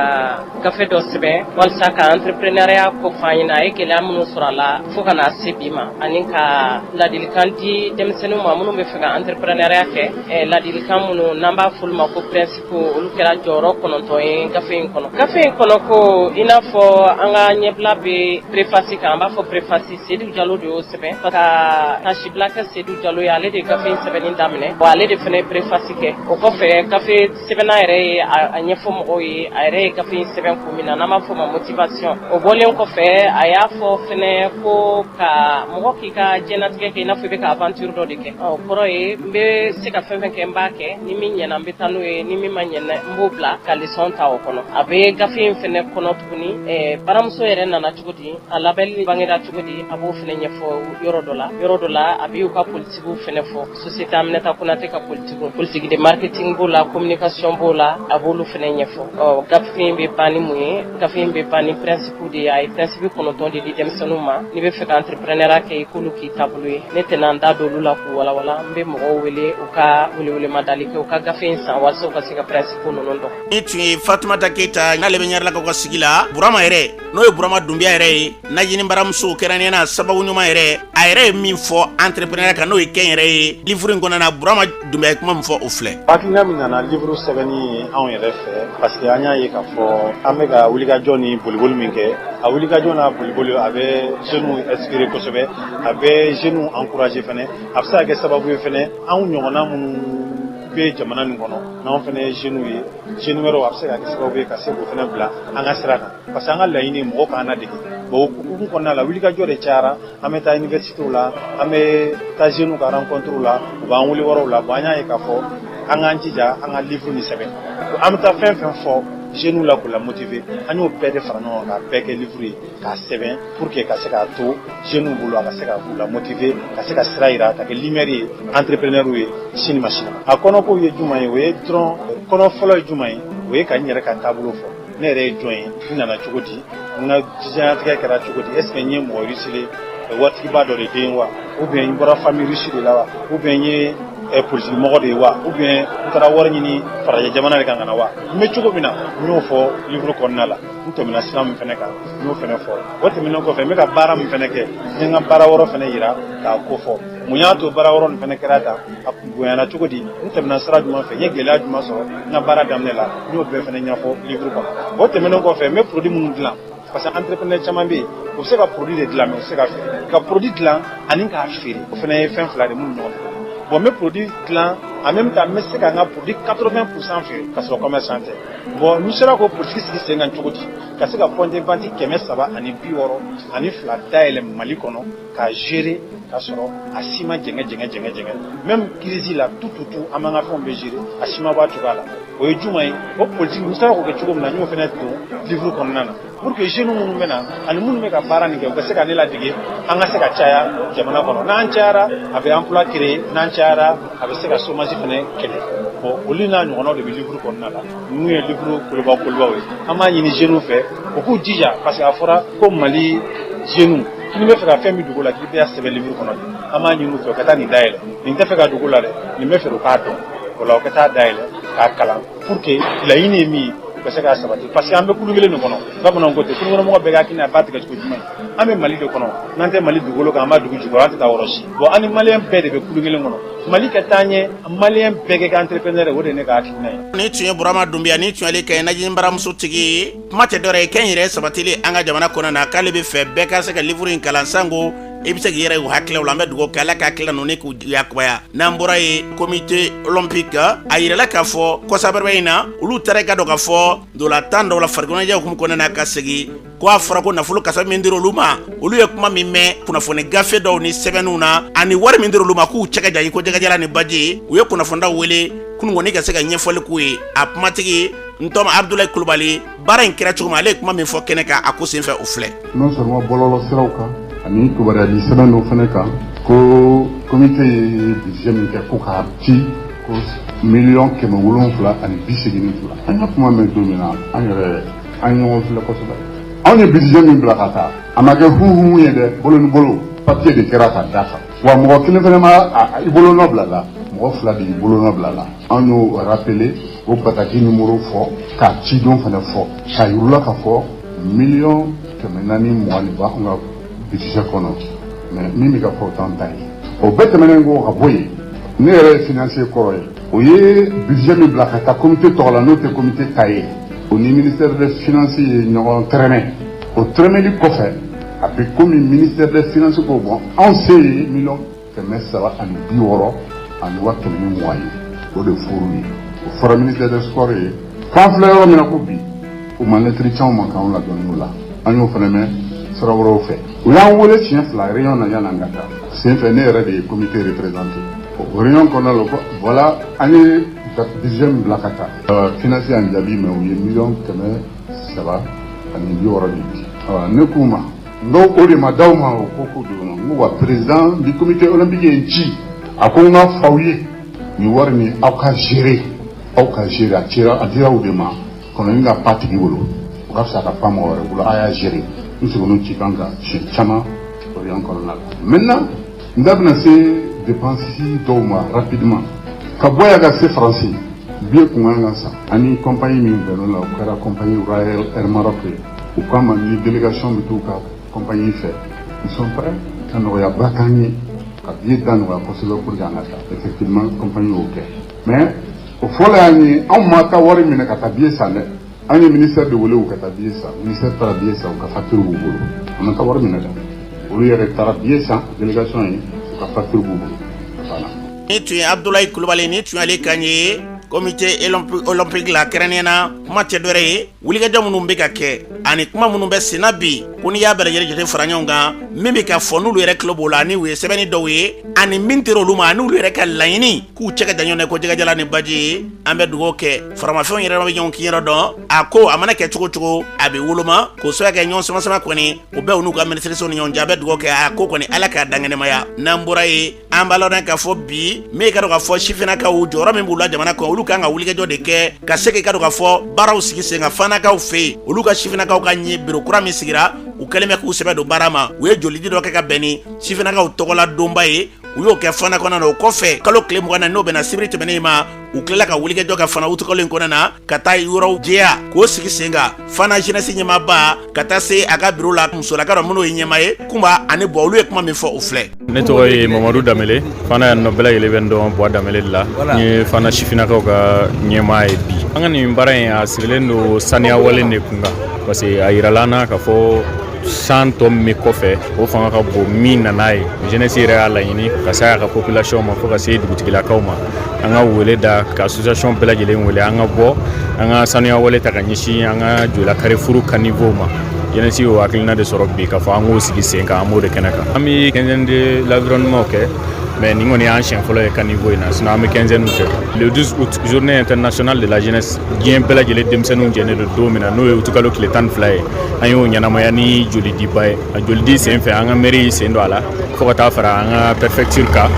gafe dɔ sɛbɛn walasa ka entrepreneuriat kofɔ an ɲɛna, a ye gɛlɛya minnu sɔrɔ a la fo ka na se bi ma, ani ka ladilikan di denmisɛnninw ma minnu bɛ fɛ ka entrepreneuriat kɛ. Ladilikan minnu n'an b'a fɔ olu ma ko principe, olu kɛra jɔyɔrɔ 9 ye gafe in kɔnɔ. Gafe in kɔnɔ ko, i n'a fɔ an ka ɲɛbila bɛ préface kan, an b'a fɔ préface, Seydou Jalo de y'o sɛbɛn. Ka taasibila kɛ Seydou Jalo ye, ale de ye gafe in sɛbɛnni daminɛ, wa ale de fana ye préface kɛ. O kɔfɛ, gafe sɛbɛnna yɛrɛ ye a ɲɛfɔ mɔgɔw ye a yɛrɛ ye gafe in sɛbɛn kun min na, n'an b'a fɔ o ma motivation. O bɔlen kɔfɛ, a y'a fɔ fɛnɛ ko ka mɔgɔ k'i ka diɲɛnatigɛ kɛ i n'a fɔ i bɛ ka aventure dɔ de kɛ. O kɔrɔ ye, n bɛ se ka fɛn fɛn kɛ, n b'a kɛ, ni min ɲɛna, n bɛ taa n'o ye, ni min ma ɲɛ, n b'o bila ka leçon ta o kɔnɔ. A bɛ gafe in fɛnɛ kɔnɔ tuguni, baramuso yɛrɛ nana cogo di, a label bangera cogo di, a b'o fɛnɛ ɲɛfɔ yɔrɔ dɔ la. Yɔrɔ dɔ la, a bɛ u ka politigiw fɛnɛ fɔ, société Aminata Konate ka politique, politique de marketing b'o la, communication b'o la, a b'olu fɛnɛ ɲɛfɔ. Ɔ, gafe in bɛ ban ni mun ye? Gafe in bɛ ban ni principe de ye. A ye principe 9 de di denmisɛnninw ma, n'i bɛ fɛ ka entrepreneuriat kɛ, i k'olu k'i taabolo ye. Ne tɛna n da don olu la k'u walawala. N bɛ mɔgɔw wele u ka welewelemada kɛ, u ka gafe in san walasa u ka se ka principe ninnu dɔn. Nin tun ye Fatumata Keyita, n'ale bɛ Ɲarelakaw ka sigi la. Burama yɛrɛ, n'o ye Burama Dunbiya yɛrɛ ye, Najini baramuso kɛrɛnkɛrɛnnenya na, sababu ɲuman yɛrɛ, a yɛrɛ ye min fɔ entrepreneuriat kan, n'o ye kɛ yɛrɛ ye livre in kɔnɔna na, Burama Dunbiya ye kuma min fɔ, o filɛ. Hakilina min nana livre sɛbɛnni ye anw yɛrɛ fɛ, parce que an y'a ye k'a fɔ an bɛ ka wulikajɔ ni boliboli min kɛ, a wulikajɔ n'a boliboli, a bɛ jeunes inspirer kosɛbɛ, a bɛ jeunes encourager fɛnɛ. A bɛ se ka kɛ sababu ye fɛnɛ, anw ɲɔgɔnna minnu bɛ jamana nin kɔnɔ, n'anw fɛnɛ ye jeunes ye, jeunes wɛrɛw, a bɛ se ka kɛ sababu ye ka se k'o fɛnɛ bila an ka sira kan, parce que an ka laɲini ye mɔgɔ k'an ladege. Bon, o hukumu kɔnɔna la, wulikajɔ de cayara. An bɛ taa université la, an bɛ taa jeunes ka rencontre la, u b'an wele wɛrɛw la. Bon, an y'a ye k'a fɔ an k'an jija an ka livre nin sɛbɛn. An bɛ taa fɛn fɛn fɔ jeunes la k'u la motiver, an y'o bɛɛ de fara ɲɔgɔn kan k'a bɛɛ kɛ livre ye k'a sɛbɛn, pour que ka se k'a to jeunes bolo, a ka se ka k'u la motiver, ka se ka sira yira, ka kɛ lumière ye entrepreneur ye sini ma sini ma. A kɔnɔkow ye jumɛn ye? O ye dɔrɔn, kɔnɔ fɔlɔ ye jumɛn ye? O ye ka n yɛrɛ ka taabolo fɔ. Ne yɛrɛ ye jɔn ye? N nana cogo di? N ka diɲɛlatigɛ kɛra cogo di? Est ce que n ye mɔgɔ riche, waritigiba dɔ de den wa, ou bien n bɔra famille riche de la wa, ou bien n ye politique mɔgɔ de ye wa, ou bien n taara wari ɲini farajɛ jamana de kan ka na wa? N bɛ cogo min na, n y'o fɔ livre kɔnɔna la. N tɛmɛna sira min fɛnɛ kan, n y'o fɛnɛ fɔ. O tɛmɛnen kɔfɛ, n bɛ ka baara min fɛnɛ kɛ, n ye n ka baara wɔrɔ fɛnɛ yira k'a ko fɔ, mun y'a to baara wɔrɔ nin fɛnɛ kɛra tan, a bonyana cogo di, n tɛmɛna sira jumɛn fɛ, n ye gɛlɛya jumɛn sɔrɔ n ka baara daminɛ la, n y'o bɛɛ fɛnɛ ɲɛfɔ livre kɔnɔ. O tɛmɛnen kɔfɛ, n bɛ produit minnu dilan, parce que entrepreneur caman bɛ yen, u bɛ se ka produit de dilan, mais u tɛ se ka feere. Ka produit dilan ani k'a feere, o fana ye fɛn fila de minnu ɲɔgɔn tɛ. Bon, n bɛ produit dilan, en même temps n bɛ se ka n ka produit 80% feere ka sɔrɔ commerçant tɛ. Bon, n sera k'o politique sigi sen kan cogo di, ka se ka point de vente 362 dayɛlɛ Mali kɔnɔ k'a gérer, k'a sɔrɔ a si ma jɛngɛ jɛngɛ jɛngɛ jɛngɛ, même crise la, tout tout tout, an b'an ka fɛnw bɛɛ gérer, a si ma bɔ a cogoya la. O ye jumɛn ye? O politique, n sera k'o kɛ cogo min na, n y'o fana don livre kɔnɔna na, pour que jeunes minnu bɛ na ani minnu bɛ ka baara nin kɛ, u ka se ka ne ladege, an ka se ka caya jamana kɔnɔ. N'an cayara, a bɛ emploi créer. N'an cayara, a bɛ se ka chômage fana kɛlɛ. Bon, olu n'a ɲɔgɔnnaw de bɛ livre kɔnɔna la. Ninnu ye livre koloba kolobaw ye. An b'a ɲini jeunes fɛ, u k'u jija, parce que a fɔra ko Mali jeunes, k'i bɛ fɛ ka fɛn min dogo la, k'i bɛ sɛbɛn livre kɔnɔ de. An b'a ɲini u fɛ u ka taa nin dayɛlɛ. Nin tɛ fɛ ka dogo la dɛ, nin bɛ fɛ u k'a dɔn. O la, u ka taa dayɛlɛ k'a kalan, pour que laɲini ye min ye, u ka se k'a sabati, parce que an bɛ kulu kelen de kɔnɔ. Bamananw ko ten, kulu kɔnɔmɔgɔ bɛɛ ka hakilina, a b'a tigɛ cogo jumɛn? An bɛ Mali de kɔnɔ, n'an tɛ Mali dugukolo kan, an b'a dugu jukɔrɔ, an tɛ taa yɔrɔ si. Bon, an ni maliyɛn bɛɛ de bɛ kulu kelen kɔnɔ. Mali ka taa ɲɛ, maliyɛn bɛɛ kɛ entrepreneur ye, o de ye ne ka hakilina ye. Nin tun ye Burama Dunbiya, ni tun y'ale kɛ Najini baramuso tigi ye. Kuma tɛ dɔwɛrɛ ye, kɛ n yɛrɛ sabatili an ka jamana kɔnɔ na, k'ale bɛ fɛ bɛɛ ka se ka livre in kalan, sango i bɛ se k'i yɛrɛ u hakililaw la. An bɛ dugawu kɛ Ala ka hakilila ninnu k'u yakubaya. N'an bɔra yen, comité olympique, a yirala k'a fɔ kɔsabɛrɛ in na, olu taara i ka dɔn k'a fɔ ntolantan dɔw la farikoloɲɛnajɛ hukumu kɔnɔna na, ka segin ko a fɔra ko nafolo kasa min dir'olu olu ma, olu ye kuma min mɛn kunnafoni gafe dɔw ni sɛbɛnninw na, ani wari min dir'olu ma, k'u cɛ ka jan i ko jɛgɛjalan ni baji. U ye kunnafonidaw wele kunun kɔni ka se ka ɲɛfɔli k'u ye. A kumatigi Ntɔma Abudulayi Kulubali, baara in kɛra cogo min, ale ye kuma min fɔ kɛnɛ kan a ko senfɛ, o filɛ. Non seulement bɔlɔlɔ siraw kan ani kibaruyali sɛbɛn dɔw fana kan, ko comité ye budget min kɛ ko k'a ci, ko 782 miliyɔn. An ka kuma mɛn don min na, an yɛrɛ an ɲɔgɔn filɛ kosɛbɛ. Anw ye budget min bila ka taa, a ma kɛ huhu ye dɛ, bolo ni bolo papier de kɛra ka d'a kan. Wa mɔgɔ kelen fana ma i bolonɔ bila la, mɔgɔ fila de y'i bolonɔ bila la. An y'o rappeler, o bataki numéro fɔ, k'a cidon fana fɔ, k'a yir'u la k'a fɔ 420 miliyɔn de b'anw ka budget kɔnɔ, mais min bɛ ka fɔ, o t'an ta ye. O bɛɛ tɛmɛnen kɔ ka bɔ yen, ne yɛrɛ ye financier kɔrɔ ye. O ye budget min bila ka taa comité tɔgɔ la, n'o tɛ comité ta ye, o ni ministère des finances ye ɲɔgɔn tɛrɛmɛ. O tɛrɛmɛli kɔfɛ, a bɛ komi ministère des finances ko bon, anw se ye 360 120 miliyɔn ye. O de furu ye, o fɔra ministère des sports ye. F'an filɛ yɔrɔ min na ko bi, u ma lɛtiri c'anw ma k'anw ladɔnni o la. An y'o fana mɛn sira wɛrɛw fɛ. U y'an wele siɲɛ fila réunion na yan'an ka taa senfɛ. Ne yɛrɛ de ye comité représenté o réunion kɔnɔna la. Voilà, an ye budget min bila ka taa, finance y'an jaabi, mais u ye 360 miliyɔn de di. Ne k'u ma n ko o de ma d'aw ma, o ko ko don. N ko wa président du comité olympique ye n ci, a ko n ka f'aw ye nin wari nin, aw ka gérer, aw ka gérer. A cira, a dira u de ma, kɔnɔni ka pa tigi bolo, o ka fisa ka pan mɔgɔ wɛrɛ bolo. A y'a gérer. N seginna ci kan kan siɲɛ caman réunion kɔnɔna la. Maintenant, n da bɛna se dépense dɔw ma rapidement. Ka bɔ yan ka se Faransi, billet kun kan ka san ani compagnie min bɛnn'o la, o kɛra compagnie Royal Air Maroc ye. U k'a ma ni délégation bɛ t'u ka compagnie fɛ, ils sont prêts ka nɔgɔyaba k'an ye, ka billet da nɔgɔya kosɛbɛ pour que an ka taa. Effectivement, compagnie y'o kɛ, mais o fɔlɔ y'an ye, anw ma taa wari minɛ ka taa billet san dɛ. An ye ministère de wele u ka taa billet san. Ministère taara billet san, u ka facture b'u bolo. An ma taa wari minɛ dɛ, olu yɛrɛ taara billet san délégation ye, u ka facture b'u bolo. Voilà. Ni tun ye Abudulayi Kulubali, ni tun y'ale kan ye comité olympique la. Kɛrɛnnenya na, kuma tɛ dɔwɛrɛ ye, wulikajɔ minnu bɛ ka kɛ ani kuma minnu bɛ senna bi, ko n'i y'a bɛɛ lajɛlen jate fara ɲɔgɔn kan, min bɛ ka fɔ n'olu yɛrɛ tulo b'o la, ani u ye sɛbɛnni dɔw ye, ani min tɛ olu ma, ani olu yɛrɛ ka laɲini k'u cɛ ka jan ɲɔgɔn na ko jɛgɛjala ni baji ye. An bɛ dugawu kɛ, faramafɛnw yɛrɛ bɛ ɲɔgɔn kiɲɛrɔ dɔn. A ko a mana kɛ cogo cogo, a bɛ woloma k'o sababu kɛ ɲɔgɔn sama sama kɔni, o bɛɛ u n'u ka minisiriso ni ɲɔgɔn cɛ. A bɛ dugawu kɛ, a ko kɔni, Ala k'a dankɛnɛmaya. N'an bɔra yen, an b'a lɔn k'a fɔ bi min ka dɔn k'a fɔ sifinnakaw jɔyɔrɔ min b'u la jamana kɔnɔ, olu kan ka wulikajɔ de kɛ ka se k'i ka dɔn k'a fɔ baaraw sigi sen kan fanakaw fɛ yen. Olu ka sifinnakaw ka ɲɛ biro kura min sigira, u kɛlen bɛ k'u sɛbɛ don baara ma. U ye jolidi dɔ kɛ ka bɛn ni sifinnakaw tɔgɔla donba ye, u y'o kɛ fana kɔnɔna na. O kɔfɛ, kalo tile 20 na, n'o bɛnna sibiri tɛmɛnen ma, u tilala ka wulikajɔ kɛ fana utukalo in kɔnɔna na, ka taa yɔrɔw jɛya k'o sigi sen kan. Fana jeunesse ɲɛmaaba ka taa se a ka biro la, musolaka dɔ minnu ye ɲɛma ye, Kunba ani Bɔ, olu ye kuma min fɔ, o filɛ. Ne tɔgɔ ye Mamadu Danbele. Fana yan nɔ, bɛɛ lajɛlen bɛ n dɔn Buwa Danbele de la. N ye Fana sifinnakaw ka ɲɛmaa ye. Bi an ka nin baara in, a sirilen don saniya wale de kun kan, parce que a yirala an na k'a fɔ san tɔ min bɛ kɔfɛ, o fanga ka bon. Min nana ye, jeunesse yɛrɛ y'a laɲini ka se a ka population ma, fo ka se dugutigilakaw ma. An ka wele da ka association bɛɛ lajɛlen wele, an ka bɔ, an ka sanuya wale ta ka ɲɛsin an ka Joyila Carrefour caniveau ma. Jeunesse y'o hakilina de sɔrɔ bi k'a fɔ an k'o sigi sen kan. An b'o de kɛnɛ kan. An bɛ quinzaine de l'environnement kɛ, mais nin kɔni y'an siɲɛ fɔlɔ ye caniveau in na, sinon an bɛ quinzaine kɛ. Le 12 août, journée internationale de la jeunesse, diɲɛ bɛɛ lajɛlen denmisɛnninw jɛnnen don don min na, n'o ye utukalo tile 12 ye, an y'o ɲɛnamaya ni jolidiba ye. A jolidi sen fɛ, an ka mairie y'i sen don a la, fo ka taa fara an ka préfecture kan,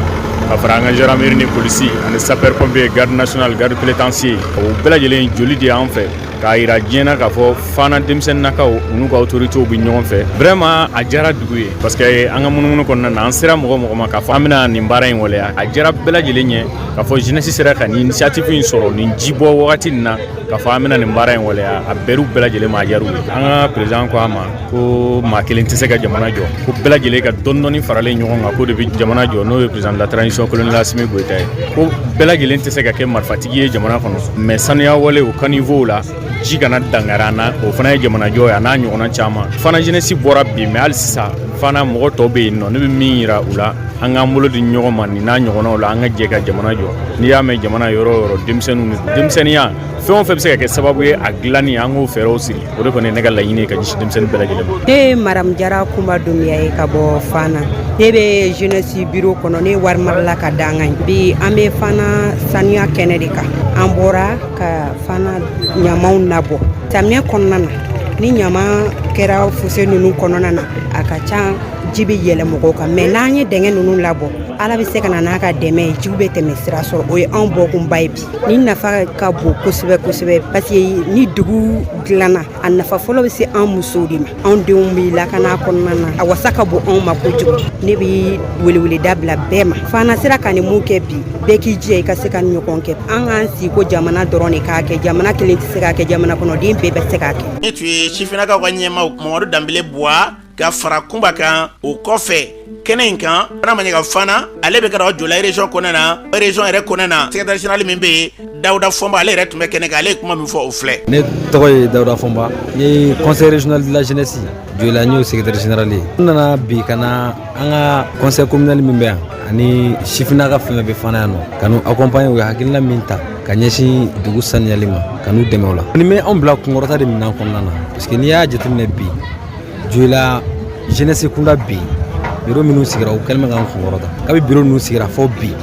ka fara an ka gendarmerie ni polisi ani sapeur pompier, garde nationale, garde pénitentiaire, o bɛɛ lajɛlen joli di an fɛ k'a yira diɲɛ na k'a fɔ Fana denmisɛnninnakaw, u n'u ka autorités bɛ ɲɔgɔn fɛ. Vraiment, a diyara dugu ye, parce que an ka munumunu kɔnɔna na, an sera mɔgɔ mɔgɔ ma k'a fɔ an bɛna nin baara in waleya, a diyara bɛɛ lajɛlen ɲɛ k'a fɔ jeunesse sera ka nin initiative in sɔrɔ nin jibɔ wagati nin na, k'a fɔ an bɛna nin baara in waleya. A bɛr'u bɛɛ lajɛlen ma, a diyar'u ye. An ka président ko an ma ko maa kelen tɛ se ka jamana jɔ, ko bɛɛ lajɛlen ka dɔɔni dɔɔni faralen ɲɔgɔn kan, k'o de bɛ jamana jɔ, n'o ye président de la transition, colonel Assimi Goïta ye. Ko bɛɛ lajɛlen tɛ se ka kɛ marifatigi ye jamana kɔnɔ, mais sanuya wale o caniveau la, ji kana dangari an na, o fana ye jamanajɔ ye, a n'a ɲɔgɔnna caman. Fana jeunesse bɔra bi, mais hali sisan fana mɔgɔ tɔw bɛ yen nɔ. Ne bɛ min yira u la, an k'an bolo di ɲɔgɔn ma nin n'a ɲɔgɔnnaw la, an ka jɛ ka jamana jɔ. jɔ. N'i y'a mɛn jamana yɔrɔ o yɔrɔ, denmisɛnninw, denmisɛnninya, fɛn o fɛn bɛ se ka kɛ sababu ye a dilanni, an k'o fɛɛrɛw sigi. O de kɔni ye ne ka laɲini ye ka ɲɛsin denmisɛnnin bɛɛ lajɛlen ma. Ne ye Maramu Jara Kunba Dunbiya ye ka bɔ Fana. Ne bɛ jeunesse bureau kɔnɔ, ne ye wari marala ka dangan ye. Bi an bɛ Fana sanuya kɛnɛ de kan. An bɔra ka Fana ɲamanw nabɔ. Samiya kɔnɔna na, ni ɲama kɛra fosse ninnu kɔnɔna na, a ka ca ji bɛ yɛlɛ mɔgɔw kan. Mais n'an ye dingɛ ninnu labɔ, Ala bɛ se ka na n'a ka dɛmɛ ye, jiw bɛ tɛmɛ sira sɔrɔ. O ye anw bɔkunba ye bi. Ni nafa ka bon kosɛbɛ kosɛbɛ, parce que ni dugu dilanna, a nafa fɔlɔ bɛ se an musow de ma. Anw denw bɛ lakana kɔnɔna na, a wasa ka bon anw ma kojugu. Ne bɛ weleweleda bila bɛɛ ma, Fana sera ka nin mun kɛ bi, bɛɛ k'i jija i ka se ka ɲɔgɔn kɛ. An k'an sigi ko jamana dɔrɔn de k'a kɛ, jamana kelen tɛ se k'a kɛ, jamana kɔnɔden bɛɛ bɛ se k'a kɛ. Ne tun ye sifinnakaw ka ɲɛmaa Mamadu Danbele Buwa ka fara Kunba kan. O kɔfɛ kɛnɛ in kan, n'a ma ɲɛ ka Fana, ale bɛ ka Joyila région kɔnɔna na, région yɛrɛ kɔnɔna na, secrétaire général min bɛ yen, Dawuda Fɔnba, ale yɛrɛ tun bɛ kɛnɛ kan. Ale ye kuma min fɔ, o filɛ. Ne tɔgɔ ye Dawuda Fɔnba, n ye conseil régional de la jeunesse Joyila, n y'o secrétaire général ye. N nana bi ka na an ka conseil communal min bɛ yan ani sifinnaka fɛn fɛn bɛ Fana yan nɔ, ka n'u accompagner. U ye hakilina min ta ka ɲɛsin dugu saniyali ma, ka n'u dɛmɛ o la. Nin bɛ anw bila kunkɔrɔta de minɛn kɔnɔna na, parce que n'i y'a jateminɛ bi, Joyila jeunesse kunda, bi bureau minnu sigira, u kɛlen bɛ k'an kunkɔrɔta. Kabi bureau ninnu sigira fɔ bi,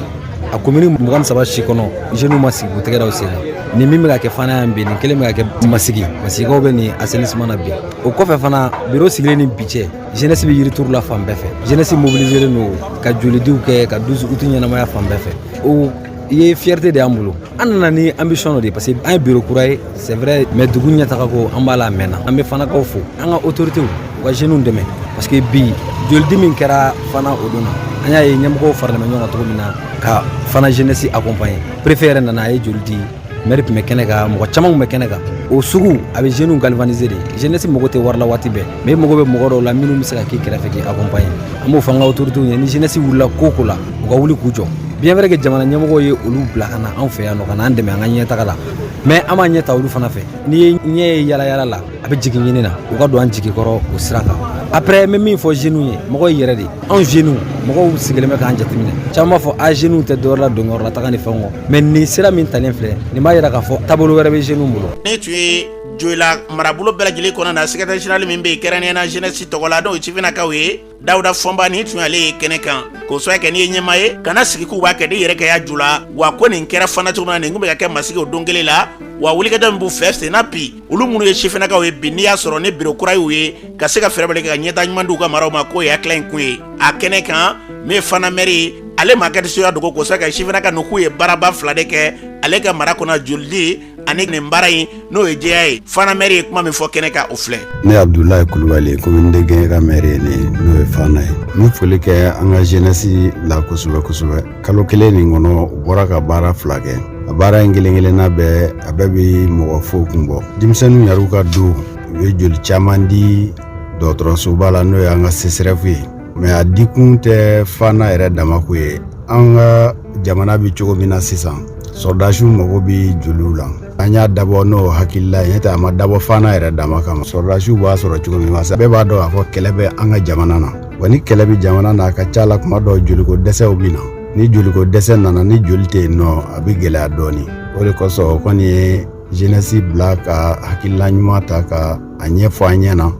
a commune 23 si kɔnɔ, jeunes ma sigi k'u tɛgɛ da u sen kan. Nin min bɛ ka kɛ Fana yan bi, nin kelen bɛ ka kɛ Masigi, Masigikaw bɛ nin assainissement na bi. O kɔfɛ fana, bureau sigilen ni bi cɛ, jeunesse bɛ yirituru la fan bɛɛ fɛ. Jeunesse mobiliselen don ka jolidiw kɛ, ka 12 août ɲɛnamaya fan bɛɛ fɛ. O ye fierté de y'an bolo. An nana ni ambition dɔ de ye, parce que an ye bureau kura ye, c'est vrai, mais dugu ɲɛtaga ko an b'a la a mɛnna. An bɛ Fanakaw fo, an ka autorités, u ka jeunes dɛmɛ, parce que bi jolidi min kɛra Fana o don na, an y'a ye ɲɛmɔgɔw faralen bɛ ɲɔgɔn kan cogo min na ka Fana jeunesse accompagner. Préfet yɛrɛ nana, a ye joli di, maire tun bɛ kɛnɛ kan, mɔgɔ caman tun bɛ kɛnɛ kan. O sugu a bɛ jeunes galvaniser de. Jeunesse mago tɛ wari la waati bɛɛ, mais i mago bɛ mɔgɔ dɔw la minnu bɛ se ka k'i kɛrɛfɛ k'i accompagner. An b'o fɔ an ka autorités ye, ni jeunesse wulila ko o ko la, u ka wuli k'u jɔ. Bien vrai que jamana ɲɛmɔgɔw ye olu bila ka na anw fɛ yan nɔ ka na an dɛmɛ an ka ɲɛtaga la, mais an b'a ɲɛ ta olu fana fɛ. N'i ye ɲɛ ye yala yala la, a bɛ jigin ɲini na, u ka don an jigi kɔrɔ o sira kan. Après, n bɛ min fɔ jeunes ye, mɔgɔw yɛrɛ de, anw jeunes, mɔgɔw sigilen bɛ k'an jateminɛ. Caman b'a fɔ a jeunes tɛ dɔwɛrɛ la donyɔrɔ la taga ni fɛnw kɔ, mais nin sira min talen filɛ nin b'a yira k'a fɔ taabolo wɛrɛ bɛ jeunes bolo. Ne tun ye Joyila marabolo bɛɛ lajɛlen kɔnɔna na secrétaire général min bɛ yen, kɛrɛnkɛrɛnnenya la jeunesse tɔgɔ la, n'o ye sifinnakaw ye, Dawuda Fɔnba, nin tun y'ale ye kɛnɛ kan. K'o sababu kɛ n'i ye ɲɛmaa ye, kana sigi k'u b'a kɛ, n'i yɛrɛ ka y'a ju la. Wa ko nin kɛra Fana cogo min na, nin tun bɛ ka kɛ Masigi o don kelen la. Wa wulikajɔ min b'u fɛ senna bi, olu minnu ye sifinnakaw ye bi, n'i y'a sɔrɔ ni biro kura y'u ye ka se ka fɛɛrɛ bɛɛ kɛ ka ɲɛtaa ɲuman d'u ka maraw ma, k'o ye hakilila in kun ye a kɛnɛ kan. Min ye Fana maire ye, ale maa kɛ soya dogo, k'o sababu kɛ sifinnaka ninnu k'u ye baaraba fila de kɛ ale ka mara kɔnɔ, jolidi ani nin baara in, n'o ye jɛya ye. Fana maire ye kuma min fɔ kɛnɛ kan, o filɛ. Ne Abudulayi Kulubali, commune de Gɛɲɛka maire ye ne ye, n'o ye Fana ye. N bɛ foli kɛ an ka jeunesse la kosɛbɛ kosɛbɛ. Kalo kelen nin kɔnɔ, u bɔra ka baara fila kɛ. A baara in kelen kelenna bɛɛ, a bɛɛ bɛ mɔgɔ fo kun bɔ. Denmisɛnninw yɛrɛw ka don, u ye joli caman di dɔgɔtɔrɔsoba la, n'o ye an ka CSRéf ye. Mais a dikun tɛ Fana yɛrɛ damako ye. An ka jamana bɛ cogo min na sisan, sɔrɔdasiw mago bɛ joliw la. An y'a dabɔ n'o hakilila ye, n'o tɛ a ma dabɔ Fana yɛrɛ dama kama. Sɔrɔdasiw b'a sɔrɔ cogo min, parce que bɛɛ b'a dɔn k'a fɔ kɛlɛ bɛ an ka jamana na. Wa ni kɛlɛ bɛ jamana na, a ka ca la kuma dɔw joliko dɛsɛw bɛ na. Ni joliko dɛsɛ nana, ni joli tɛ yen nɔ, a bɛ gɛlɛya dɔɔnin. O de kosɔn o kɔni ye jeunesse bila ka hakilila ɲuman ta ka a ɲɛfɔ an ɲɛna,